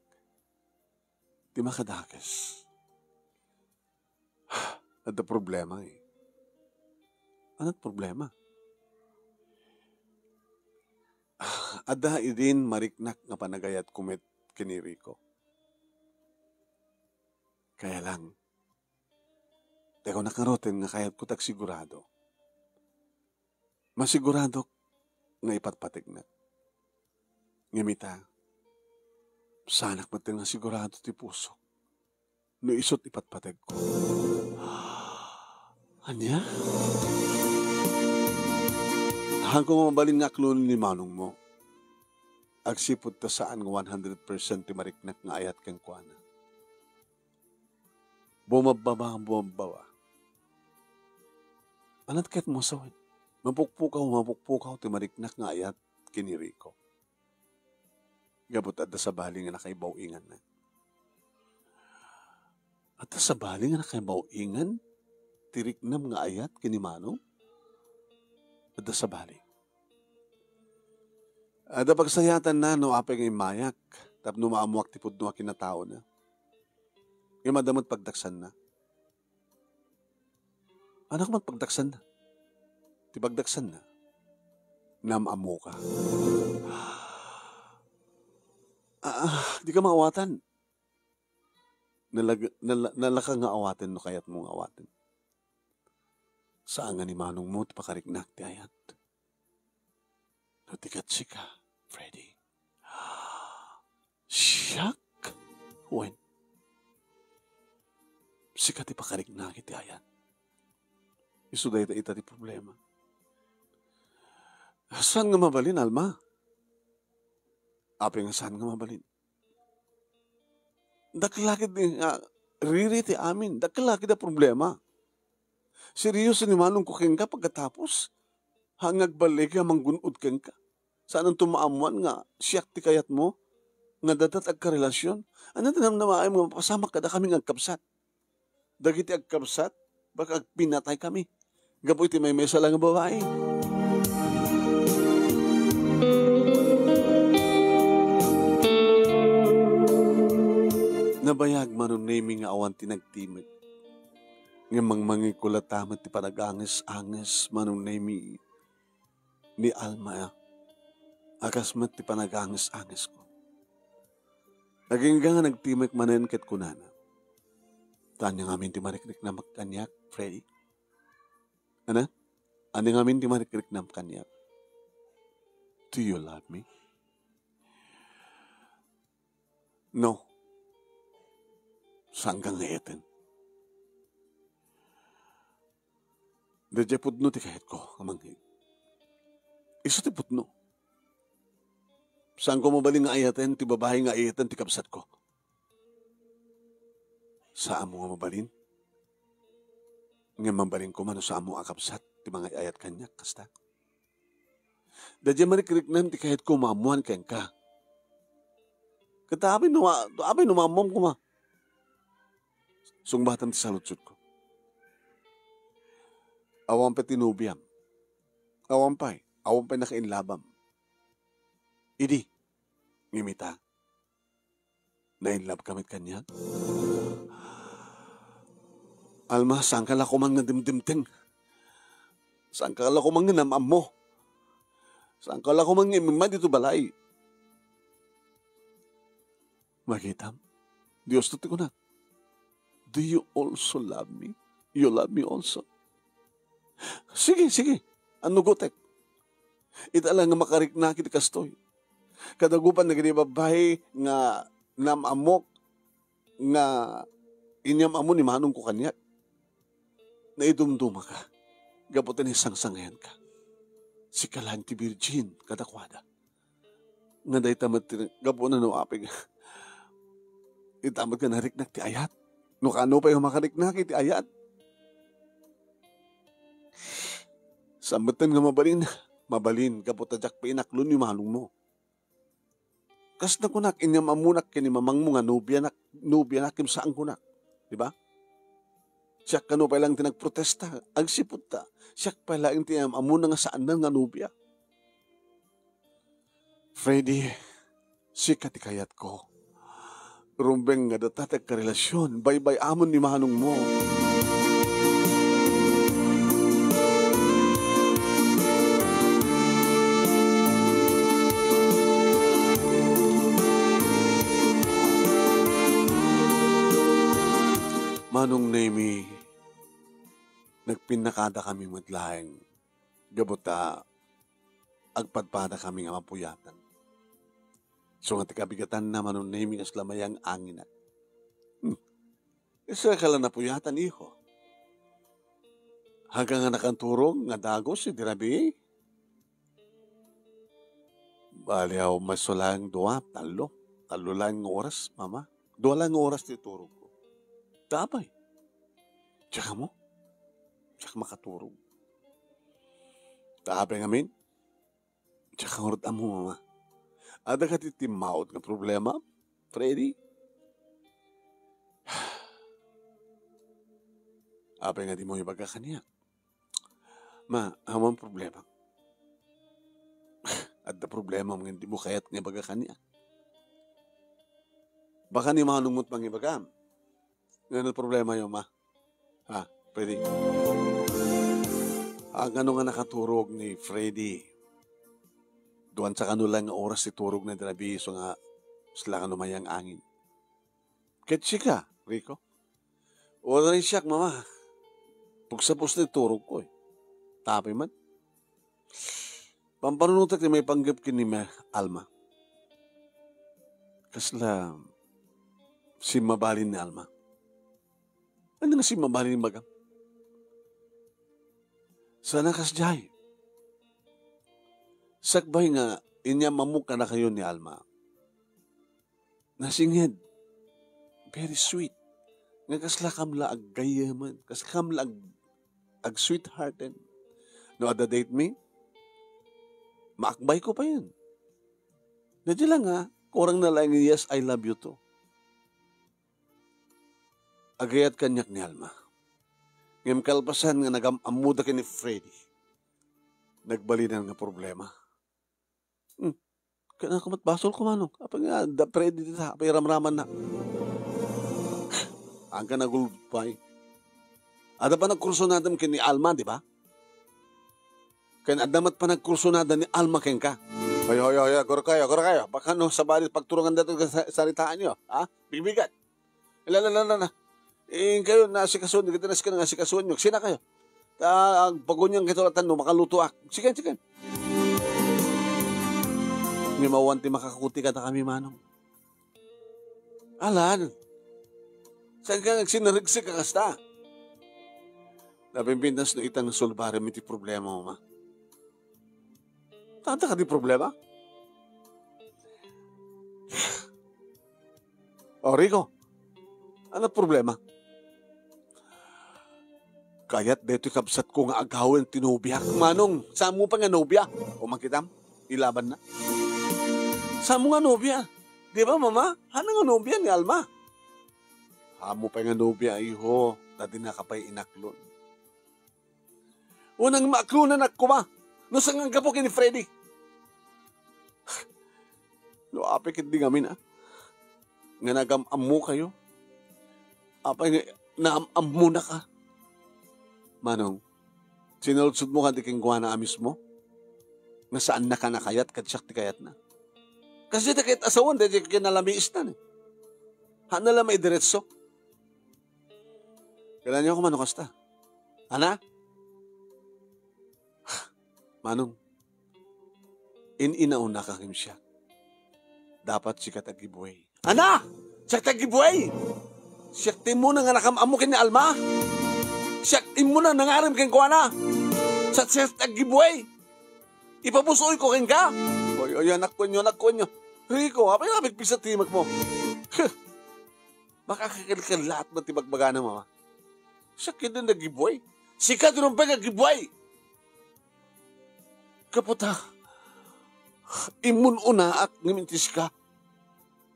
Ti makadakes. Adda problema, eh. Ania ti problema? Adda idin mariknak nga panagayatko met ken ni Rico. Kaya lang, ti kunak ngaruden nga kayatko ti agsigurado. Masiguradok nga ipatpategnak. Ngem ita, saanak met nga sigurado ti pusok no isu ti ipatpategko. Ania? Saanko nga mabalin nga aklonen ni manongmo. Agsipud ta saan nga one hundred percent ti mariknak nga ayat kenkuana. Bumababa, bumababa. Ania ti kayatmo a sawen? Mapukpukaw, mapukpukaw ti mariknak nga ayat ken ni Rico. Gapu ta adda sabali nga nakaibaw-inganna. Adda sabali nga nakaibaw-ingan ti riknam nga ayat ken ni manong? Adda sabali. Adda pagsayatanna no apay nga immayak tapno maammoak ti pudno a kinataona. Ngem adda met pagdaksanna. Ania met pagdaksanna? Ti pagdaksanna, naam-ammoka. Ah, dika maawatan. Nalag-, nala-, nalaka nga awaten no kayatmo nga awaten. Saan nga ni manongmo ti pakariknak ti ayat. No ti ket sika, Freddy. Siak? Wen, sika ti pakariknak iti ayat. Isu dayta ita ti problema. Saan nga mabalin, Alma? Apay nga saan nga mabalin? Dakkel la ketdi nga riri ti amin. Dakkel la ketdi a problema. Serioso ni manongko kenka pagkatapos. Haan nga agballigen a manggun-od kenka. Saananto maammoan nga siak ti kayatmo nga adda ti agkarelasion? Ania ti namnamaem nga mapasamak kadakami nga agkabsat? Dagiti agkabsat, baka agpinataykami gapu iti maymaysa la nga babai. Nabayag, Manong Nemi, nga awan ti nagtimek. Ngem mangmangegko latta met ti panaganges-anges, Manong Nemi, ni Alma a kas met ti panaganges-angesko. Agingga nga nagtimek manen ket kunana, "Ta ania ngamin ti marikriknam kaniak, Freddy? Ania? Ania ngamin ti marikriknam kaniak? Do you love me?" No. Saanka nga ayaten. Daydiay pudno ti kayatko nga mangngeg. Isu ti pudno. Saanko mabalin nga ayaten ti babai nga ayaten ti kabsatko. Saanmo nga mabalin? Ngem mabalin koma no saanmo a kabsat ti mangay-ayat kaniak, kasta? Daydiay marikriknam ti kayatko maammoan kenka. Ket apay no ma-, apay no maammoam koma? Sungbatam ti saludsodko. Awan pay ti nobiam. Awan pay, awan pay nakainlabam. Idi, ngem ita, nainlabka met kaniak? Alma, saanka la koman nga dimdimteng. Saanka la koman nga nam-ammo. Saanka la koman nga imimma dito balay. Makitam, Dios ti kunak. Do you also love me? You love me also? Sige, sige. Annugotek. Ita lang nga makariknak iti kastoy. Kadagupan dagiti babbai nga naam-ammok nga inyam-ammo ni manongko kaniak. Naidumdumaka gapu ta naisangsangayanka. Sika laeng ti virgin kadakuada. Nga dayta met ti gapu na no apay nga ita met nga nariknak ti ayat. No kano pay makariknak iti ayat? Saan metten nga mabalin? Mabalin gapu ta diak pay inaklon ni manongmo. Kas nakunak, inyam-ammonak ken ni mamangmo nga nobianak, nobianak ken saan kunak. Di ba? Siak kano pay laeng ti nagprotesta, agsipud ta. Siak pay laeng ti inyam-ammona nga saanna nga nobia. Freddy, sika ti kayatko. Rumbeng nga data ti agkarelasion, baybay-amon ni manongmo. Manong Nemi, nagpinnakadakami met laeng gapu ta agpadpadakami nga mapuyatan. Isu nga ti kabigatanna, Manong Nemi, kasla mayang-anginak. Hmm. Isu ka la napuyatan, iho. Haga nga nakaturog nga dagus idi rabii? Bali, aw, maysa laeng dua, tallo. Tallo laeng nga oras, Mama. Dua laeng nga oras ti turogko. Apay. Diak ammo. Diak makaturog. Apay ngamin? Diak ngarud ammo, Mama. Adda kadi timmaud nga problema, Freddy? Apay nga dimo ibaga kaniak? Ma, awan problema. Adda problema ngem dimo kayat nga ibaga kaniak. Baka ni manong mo't mangibagam. Ngano problemayo, Ma? Ha, Freddy? Ah, ngano nga nakaturog ni Freddy? Duan sa kano lang nga oras ti turogna idi rabii, isu nga kasla kano mayang-angin. Ket sika, Rico? Uray siak, Mama. Pugsapos ti turogko, eh. Apay man. Pampanunotek ti maipanggep ken ni Ma-, Alma. Kasla simmabalin ni Alma. Ania nga simmabalin, ibagam? Saan a kasdiay. Sakbay nga inyam-ammok kadakayo ni Alma. Nasinged. Very sweet. Nga kaslakam la aggayyemen, kaslakam la ag-, ag-sweethearten. No adda date mi, maakbayko payen. Daytoy la nga, kurang na laeng, "Yes, I love you too." Agayat kaniak ni Alma. Ngem kalpasan nga nagam-ammoda ken ni Freddy, nagbalinan nga problema. Hmm. Kanayon met basolko, Manong. Apay nga, da Freddy dita, apay ramramanna. Agka nagulbay. Adda panagkursunadam ken ni Alma, di ba? Ken adda met panagkursunada ni Alma kenka. Hoy, hoy, hoy, hoy, agurkayo, agurkayo. Baka no, sabali pagturongan daytoy sa-, saritaanyo, ha? Bigbigat. La, la, la, la, la. Inkayo, naasikasoen, dagiti nasken nga asikasoenyo. Sina kayo? Ta, agpagunian kayo latta no makalutoak. Sige, sige. Ngem awan ti makakuti kadakami, Manong. Alan, saan ka agsinarigsik a kasta? Napimpintas no ita nga sulbarem iti problema, Mama. Adda kadi problema? O, Rico, ano problema? Kayat daytoy kabsatko nga agawen ti nobiak. Manong, saanmo pay nga nobia? O, makitam, ilaban na. Saanmo nga nobia? Di ba, Mama? Haanna nga nobia ni Alma? Haanmo pay nga nobia, iho, ta dinaka pay inaklon. Unang maaklonan koma no saan nga aggapu ken ni Freddy. No apay ketdi ngamin, a, nga nagam-ammokayo. Apay nga naam-ammonaka. Manong, sinaludsodmo kadi kenkuana a mismo nga saannaka a kayat ket siak ti kayatna? Kas dayta ket asawan, dayta ket kinalamiisnan, eh. Haanna la maidiretso. Kailangan niyo ako, Manong, kasta. Ana? Manong, in-inaunaka ngem siak. Dapat sika ti aggibuay. Ana? Siak ti aggibuay? Siak ti immuna nga nakam-ammo ken ni Alma? Siak immuna nangarem kenkuana? Sa siak ti aggibuay? Ipabus-oyko kenka? Oy, oy, anak, kuanyo, anak, kuanyo. Rico, apay nga pigpigsa ti imekmo? Huh. Makakakelkellaat met ti bagbagana, Mama. Siak ketdin ti aggibuay. Sika ti rumbeng nga aggibuay. Gapu ta, immun-unaak ngem inti sika.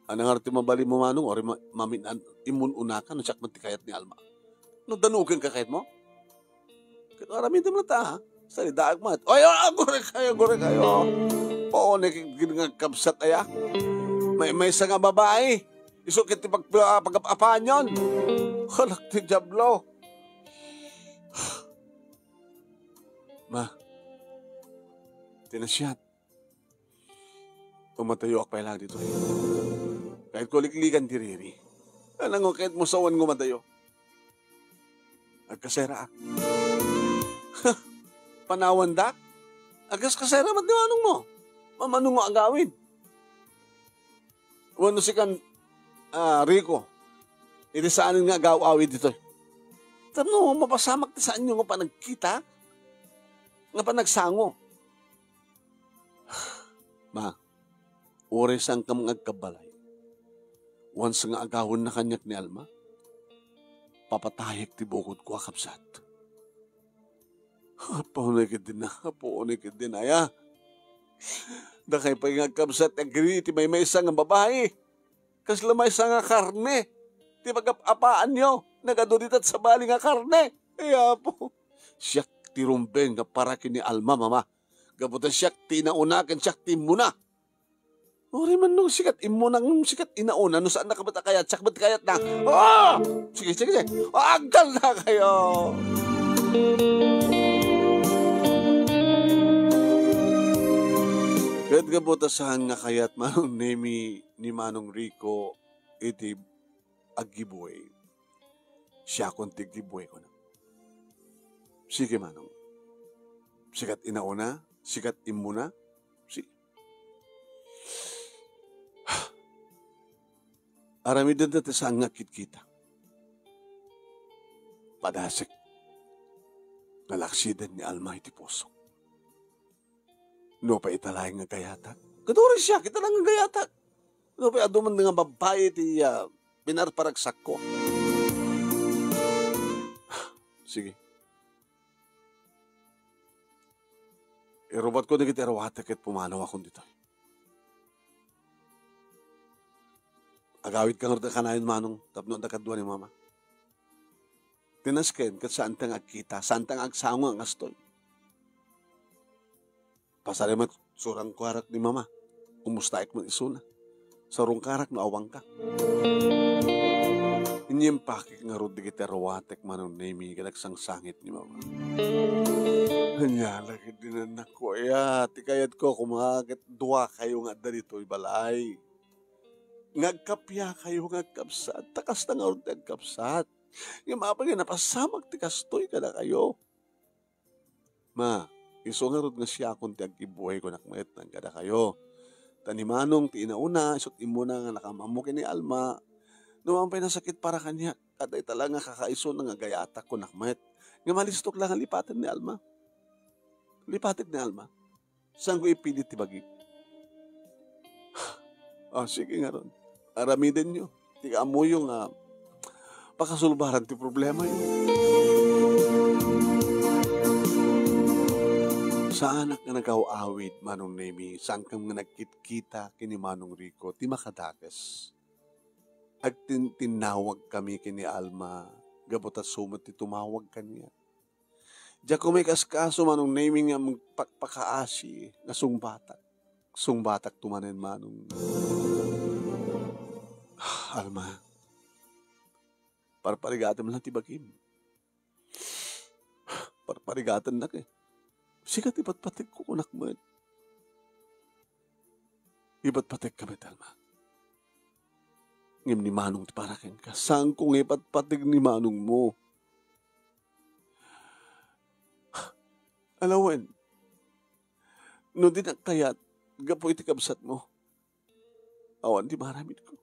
Ania ngarud ti mabalinmo, Manong, uray ma-, mamin-, an-, immun-unaka no siak met ti kayat ni Alma? No danugenka kayatmo? Ket aramidem latta, ha? Salidaak met. Oy, oy, aguraykayo, aguraykayo. Puonek ket nga agkabsat aya. Maymaysa nga babai. Isu ket ti pag-, pag-apaanyon. Halak ti Diablo. Ma, ti nasayaat. Umadayoak pay laeng ditoy. Kayatko liklikan ti riri. Anak, no kayatmo, sawen nga umadayo. Agkaseraak. Panawandak? Agkaskasera met ni manongmo. Mamano nga agawid? Wenno sikan, ah, Rico, iti saanen nga agaw-awid ditoy. Tapno mapasamak ti saanyo nga panagkita, nga panagsango. Ma, uray saankam nga agkabbalay, once nga agawenna kaniak ni Alma, papatayek ti bukodko a kabsat. Apo, uray ketdin, apo, uray ketdin, aya. Dakay pay nga agkabsat, agri iti maymaysa nga babai. Kasla maysa nga karne ti pagap-apaanyo, nagadu dita sabali nga karne. Ay, Apo, siak ti rumbeng nga para ken ni Alma, Mama. Gapu ta siak ti inauna ken siak ti immuna. Uray man no sikat immuna ngem sikat inauna, no saannaka met a kayat, siak met kayatna. Ah! Sige, sige, sige. Agdalnakayo! Ket gapu ta saan nga kayat Manong Nemi ni Manong Rico iti aggibuay. Siakon ti aggibuay, kuna. Sige, Manong. Sikat inauna, sikat immuna. Sige. Aramidenda ti saan nga kitkita. Padasek. Nalaksiden ni Alma iti pusok. Nupay ita laeng nga gayatak, ket uray siak, ita laeng nga gayatak. Nupay adu man nga babbai ti, ah, pinarparagsakko. Sige. Irubatko dagiti arwatek ket pumanawakon ditoy. Agawidka ngarud a kanayon, Manong, tapno adda kadua ni Mama. Ti nasken, ket saanta nga agkita, saanta nga agsango nga kastoy. Pasari met, surangkarak ni Mama. Kumustaek met isuna. Sarungkarak no awanka. Inyempakek ngarud dagiti arwatek Manong Nemi ket agsangsangit ni Mama. Ania la ketdin, annakko, aya, ti kayatko koma ket duakayo nga adda ditoy balay. Nga agkapiakayo nga agkabsat, ta kasta ngarud ti agkabsat. Ngem apay nga napasamak ti kastoy kadakayo? Ma, isu ngarud nga siakon ti aggibuay, kunak met, kadakayo. Ta ni Manong ti inauna, isut' immuna nga nakam-ammo ken ni Alma. No awan pay nasakit para kaniak, adda ita la nga kakaisuna nga gayatak, kunak met. Nga malistok la nga lipaten ni Alma. Lipatek ni Alma. Saanko ipilit ti bagik. Ah, sige ngarud. Aramidenyo ti ammoyo nga pakasulbaran ti problemayo. Saanak nga nagaw-awid, Manong Nemi, saankam nga nagkitkita ken ni Manong Rico ti makadakes. Agtintinnawagkami ken ni Alma, gapu ta isu met ti tumawag kaniak. Diak koma ikaskaso, Manong Nemi, nga magpakpakaasi nga sungbatak. Sungbatakto manen, Manong. Alma, parparigatem la ti bagim. Parparigatennak, eh. Sika ti patpategko, kunak met. Ipatpategka met, Alma. Ngem ni Manong ti para kenka. Saanko nga ipatpateg ni Manongmo. Alawen, no dinak kayat gapu iti kabsatmo, awan ti maaramidko.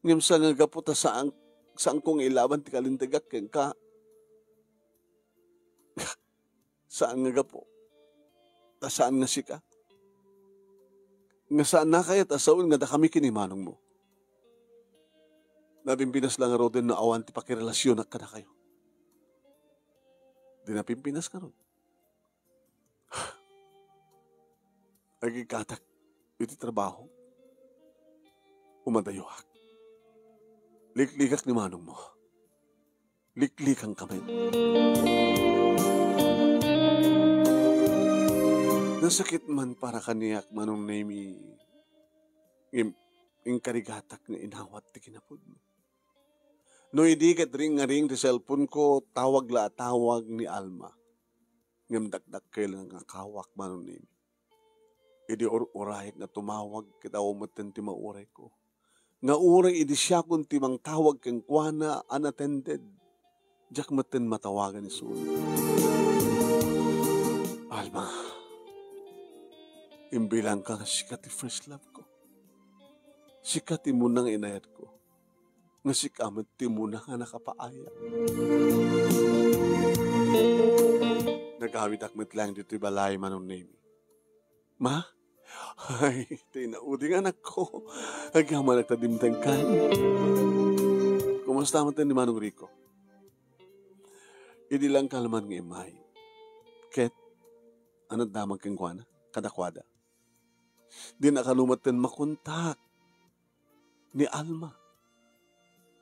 Ngem saan nga gapu ta saan, saanko nga ilaban ti kalintegak kenka, saan nga gapu ta saan nga sika, nga saan nga kayat a sawen nga dakami ken ni manongmo. Napimpinas la ngaruden no awan ti pakirelasionak kadakayo. Di napimpinas ngarud. Agiggatak iti trabaho. Umadayoak. Liklikak ni manongmo. Liklikanka met. Nasakit man para kaniak, Manong Nemi. Ngem inkarigatak nga inawat ti kinapudno. No idi ket ring-ngaring ti cellphone ko, tawag la a tawag ni Alma. Ngem dakdakkel nga kawak, Manong Nemi. Idi ur-urayek nga tumawag, ket awan metten ti maurayko. Nga uray idi siakon ti mangtawag kenkuana unattended, diak metten matawagan isu. Alma, imbilangka nga sika ti first love ko. Sika ti muna nga inayatko. Nga sika met ti muna nga nakapaayat. Nagawidak met laeng ditoy balay, Manong Nemi. Ma? Ay, ti nauding anakko. Agyamanak ta dimtengkan. Kumusta met ni Manong Rico? Idi lang kalman nga immay. Ket, anat damag kenkuana? Kadakuada. Di na kano metten makontak ni Alma.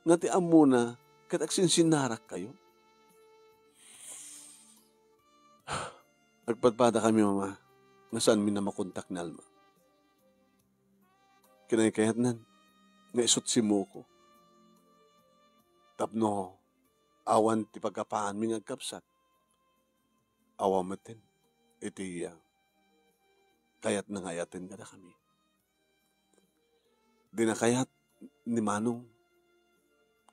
Nga ti ammona, ket agsinsinnarakkayo. Agpadpadakami, Mama, nga saanmi a makontak ni Alma. Kinaykayatnan nga isut' simmuko. Tapno awan ti pagkapaanmi nga agkabsat. Awan metten iti, ah, kayatna nga ayaten kadakami. Di na kayat ni Manong.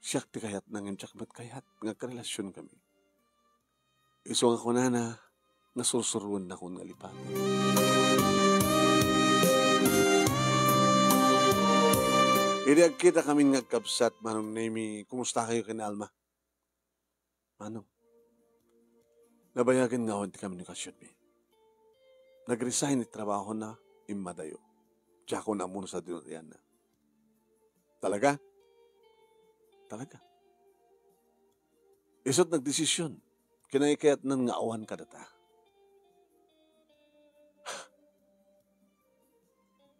Siak ti kayatna ngem diak met kayat nga agkarelasionkami. Isu nga kunana nga sursuruennakon nga lipaten. Idi agkitakami nga agkabsat, Manong Nemi, kumusta kayo ken Alma? Manong, nabayagen nga awan ti komunikasionmi. Nag-resign iti trabahona, immadayo. Diakon ammo no sadino ti ayanna. Talaga? Talaga. Isut' nagdesisyon. Kinaykayatnan nga awan kadata.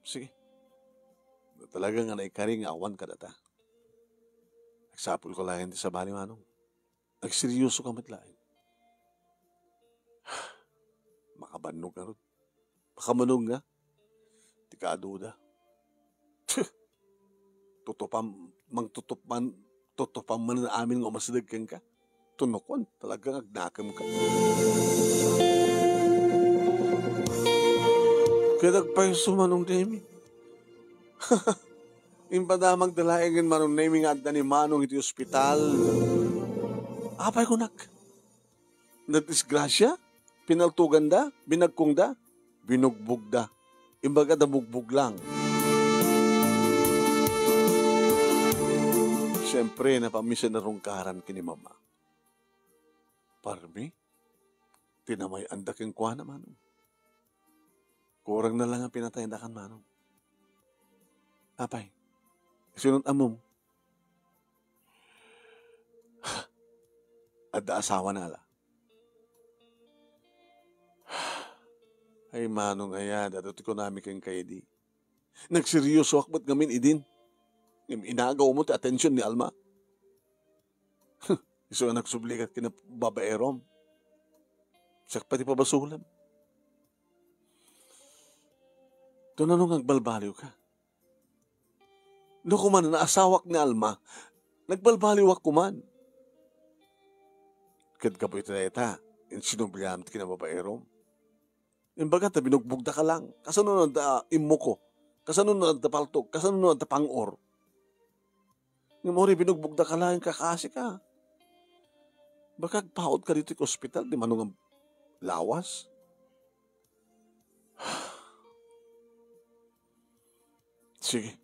Sige. Talaga nga naikari nga awan kadata. Nagsapulka laeng ti sabali, Manong. Agseryosoka met laeng. Makabannog ngarud. Makabannog nga. Ti kaaduda. Teh! Tutupam, mangtutup man, tutupam man amin nga umasideg kenka. Tunokon, talaga nga agnakemka. Ket agpayso, Manong Demi. Impadamagda laengen, Manong Nemi, nga adda ni Manong iti ospital. Apay kunak? Nadisgrasia? Pinaltoganda? Binagkongda? Binugbogda. Imbagada bugbog lang. Siyempre, napamisan a rungkaran ken ni Mama. Parmi, tinamay-anda kenkuana, Manong. Kurang na lang a pinatayda kan Manong. Apay, isunot ammom? Adda asawana la. Ay, Manong aya, daytoy ti kunami kenka idi. Nagseryosoak met ngamin idin. Ngem inagaw mo ti atension ni Alma. Isu nga nagsubli ket kinababaerom. Siak pay ti pabasolem. Tunano nga agbalbaliwka? No kuman naasawak ni Alma, nagbalbaliwak kuman. Ket gapu iti dayta, insinubliam ti kinababaerom. Imbaga ta binugbogda ka lang. Kasano no adda immuko? Kasano no adda paltog? Kasano no adda pang-or? Ngem uray binugbogda ka lang, kakasi ka. Baka agpaut ka ditoy ka ospital, di Manong nga Lawas? Sige.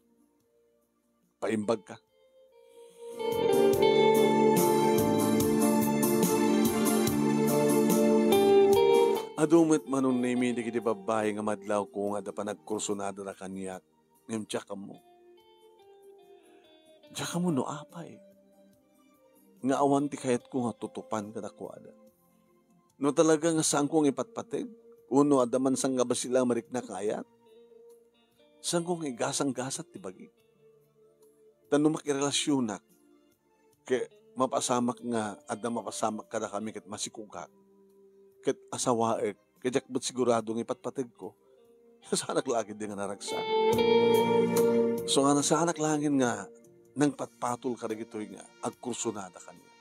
Paimbagka. Adu met, Manong Nemi, dagiti babbai nga madlawko nga adda panagkursunada da kaniak, ngem diak ammo. Diak ammo no apay nga awan ti kayatko nga tutupan kadakuada. No talaga nga saanko nga ipatpateg, wenno adda man sangabasila a mariknak nga ayat, saanko nga igasanggasat ti bagik. Ta no makirelasionak, ket mapasamak nga adda mapasamak kadakami ket masikugak, ket asawaek, ket diak met sigurado nga ipatpategko, saanak la ketdi nga naragsak. So nga, saanak laeng nga nangpatpatol kadagitoy nga agkursunada kaniak.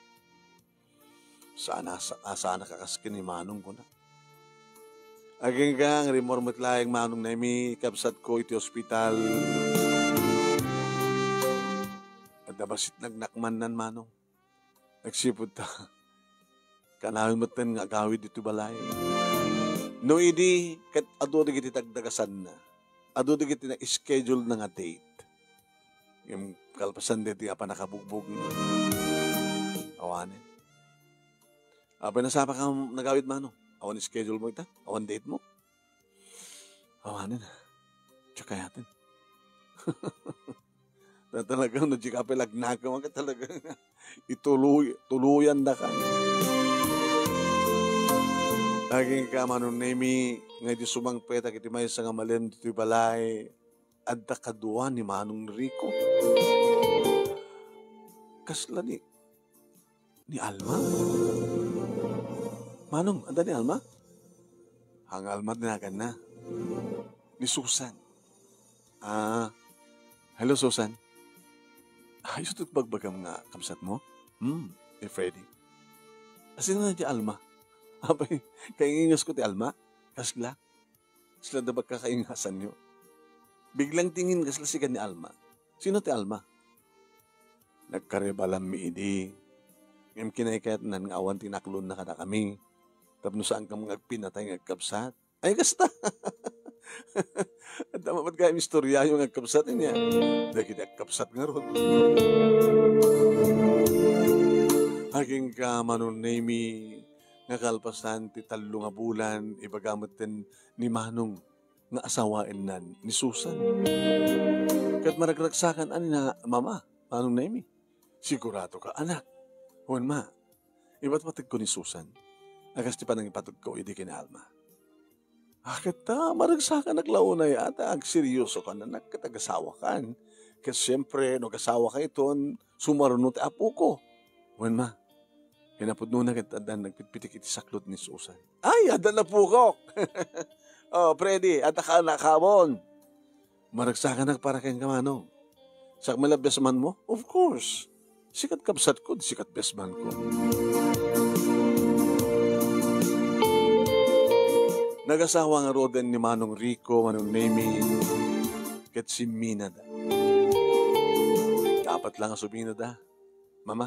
Saan a, sa-, a, saanak a kas ken ni Manong, kuna. Agingga nga rimmuar met laeng, Manong Nemi, kabsatko iti ospital. Adda bassit nagnakmannan, Manong. Nagsipud ta kanayon metten nga agawid ditoy balay. No idi, ket adu dagiti dagdagasanna. Adu dagiti na-schedule na nga date. Ngem kalpasan daytoy a pannakabugbog, awanen. Apay, nasapa ka nagawid, Manong? Awan schedule mo ita? Awan date mo? Awanen. Diak kayaten. Ta talaga, no, di ka pala agnakem, ka talaga. Ituloy, tuluyan da ka. Agingga, Manong Nemi, nga idi sumangpet iti maysa nga malem ditoy balay, adda kadua ni Manong Rico. Kasla ni, ni Alma? Manong, adda ni Alma? Ang Alma ti naganna. Ni Susan. Ah, hello, Susan. Ay, isu't bagbagam nga kabsat mo? Hmm, ni Freddy. Asino na ti Alma? Apay, kaingingasko ti Alma? Kasla? Sila da pagkakaingasanyo. Biglang tingin kasla sika ni Alma. Sino ti Alma? Nagkarebalanmi idi. Ngem kinaykayatnan nga awan ti naklonna kadakami. Tapno saankam nga agpinatay nga agkabsat. Ay, kasta. Adda met gayam istoryayo nga agkabsat, ania? Dagiti agkabsat ngarud. Agingga, Manong Nemi, nga kalpasan ti tallo nga bulan, ibaga metten ni Manong nga asawaennan ni Susan. Ket maragragsakan a ni na, Mama, Manong Nemi. Sigurado ka, anak? Wen, Ma, ipatpategko ni Susan. A kas ti panangipatudko idi ken ni Alma. Ah, ket ta, maragsakanak la unay a ta agseryosokan, anak, ket agasawakan. Ket siempre, no agasawaka iton, sumaruno ti apoko. Wen, Ma, kinapudnona ket addan nagpitpitik iti saklot ni Susan. Ay, addan apokok! Oh, Freddy, adda ka anak, hamon? Maragsakanak para kenka, Manong. Siak met la best man mo? Of course. Sikat kabsatko, di sikat best man ko. Nagasawa ngaruden ni Manong Rico, Manong Nemi, ket simminada. Apat la nga suminada. Mama,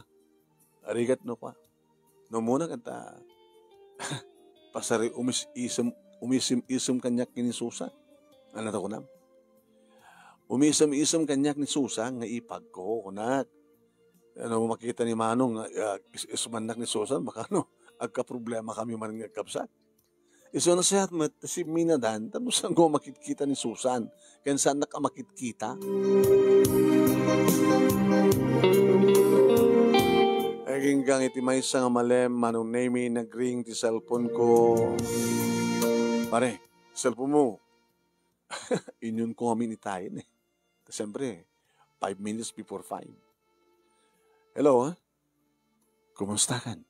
arigat no kwa. No, muna kanta, pasari umis-isem, umisim-isem kaniak ken ni Susan. Ania ti kunam? Umisem-isem kaniak ni Susan nga ipagko, kunak. Ano, makita ni Manong nga, ah, is-, isumannak ni Susan, baka, no, agkaproblema kami man nga kabsat. Isu nasayaat met, simminadan, tapno saanko makitkita ni Susan. Ken saannak a makitkita. Agingga iti maysa nga malem, Manong Nemi, nagring ti cellphone ko. Pare, cellphone mo. Inyunko ngamin itayen, eh. Siyempre, five minutes before five. Hello, ha? Kumusta kan?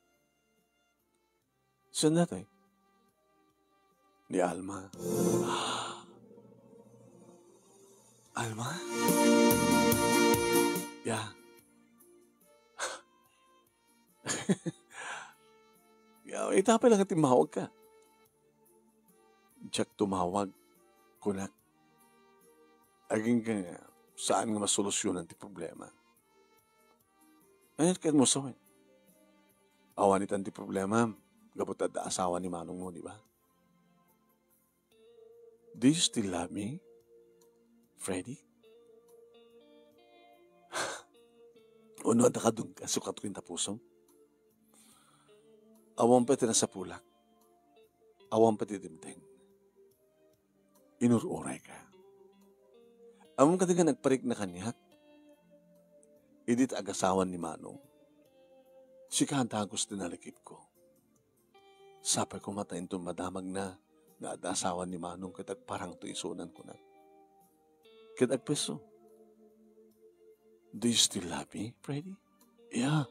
Saan na tayo? Ni Alma. Alma? Ya. Ya, ita pa lang timmawag ka. Diak tumawag, kunak. Agingga saan nga masolusyonan ti problema. Ania ti kayatmo sawen? Awan itan ti problema. Gapu ta adda asawa ni Manong mo, di ba? Do you still love me, Freddy? Uno, adda kadun-, kasukat ko yung tapusom. Awan pay ti nasapulak. Awan pay ti dimteng. Inur-uray ka. Ammom kadi nga nagparikna kaniak? Idi ta agasawan ni Manong, sika a dagus ti nalakipko. Sapay koma ta inton madamagna nga adda asawa ni Manong ket agparangto isunan kunak. Ket agpeso, "Do you still love me, Freddy?" "Yeah.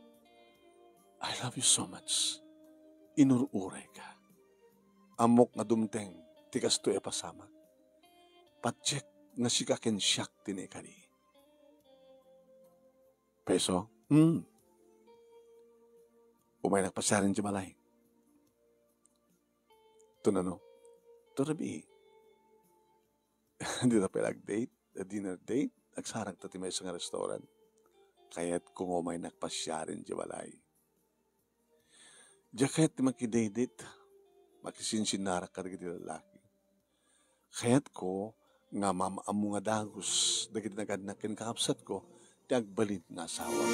I love you so much." Inur-uray ka. Ammok nga dumteng ti kastoy a pasamak. Patiek nga sika ken siak ti naikari. Peso? Hmm. Umaynak pasiaren ti balay. Tunano? Turabi. Di ta pay ag-date, a dinner date, agsaragta ti maysa nga restaurant. Kayatko nga umaynak pasiaren ti balay. Diak kayat ti makidate-date, makisinsinnarak kadagiti lallaki. Kayatko nga maam-ammo nga dagus dagiti nagannak ken kakabsatko ti agbalin nga asawa.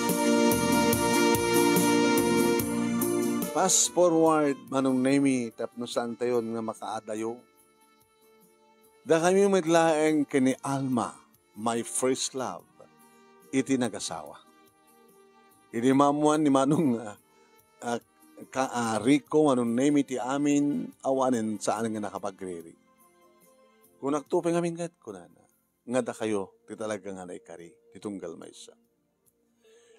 Fast forward, Manong Nemi, tapno saantayon nga makaadayo. Dakami met laeng ken ni Alma, my first love, iti nagasawa. Idi maammoan ni Manong, ah, ah, ka, ah, Rico, Manong Nemi ti amin, awanen saan nga nakapagriri. Kunak to pay ngamin ket kunana, nga dakayo ti talaga nga naikari ti tunggal maysa.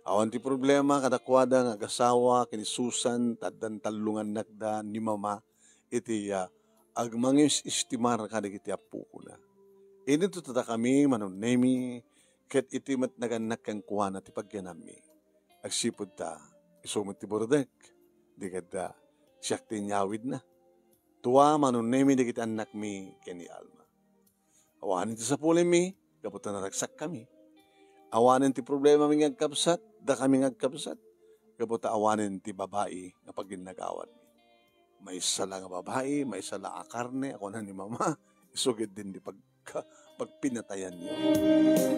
Awan ti problema kadakuada nga agasawa ken ni Susan, ta addan tallongannakda ni Mama iti, ah, agmangis-estimar kadagiti appokona. Idi to dakami, Manong Nemi, ket iti met nagannak kenkuana ti pagyanammi. Agsipud ta, isu met ti burdek, di ket, ah, siak ti inyawidna. Tua, Manong Nemi, dagiti annakmi ken ni Alma. Awanen ti sapulimmi, gapu ta naragsakkami. Awanen ti problemami nga agkabsat, dakami nga agkabsat, gapu ta awanen ti babai nga paginnagawanmi. Maysa la nga babai, maysa la a karne, a kuna ni Mama, isu ketdin ti pagka-, pagpinatayanyo.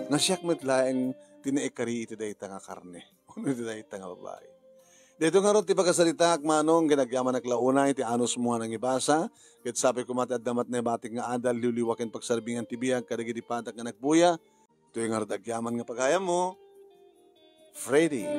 Nga siak met laeng ti naikari iti dayta nga karne. Uno ti dayta nga babai. Daytoy ngarud ti pakasaritaak, Manong, ket agyamanak la unay ti anusmo nga nangibasa, ket sapay koma ti adda met naibatik nga adal, liwliwa ken pagsarbingan ti biag kadagiti patak nga nagbuya. Daytoy ngarud agyaman nga pagayammo, Freddy.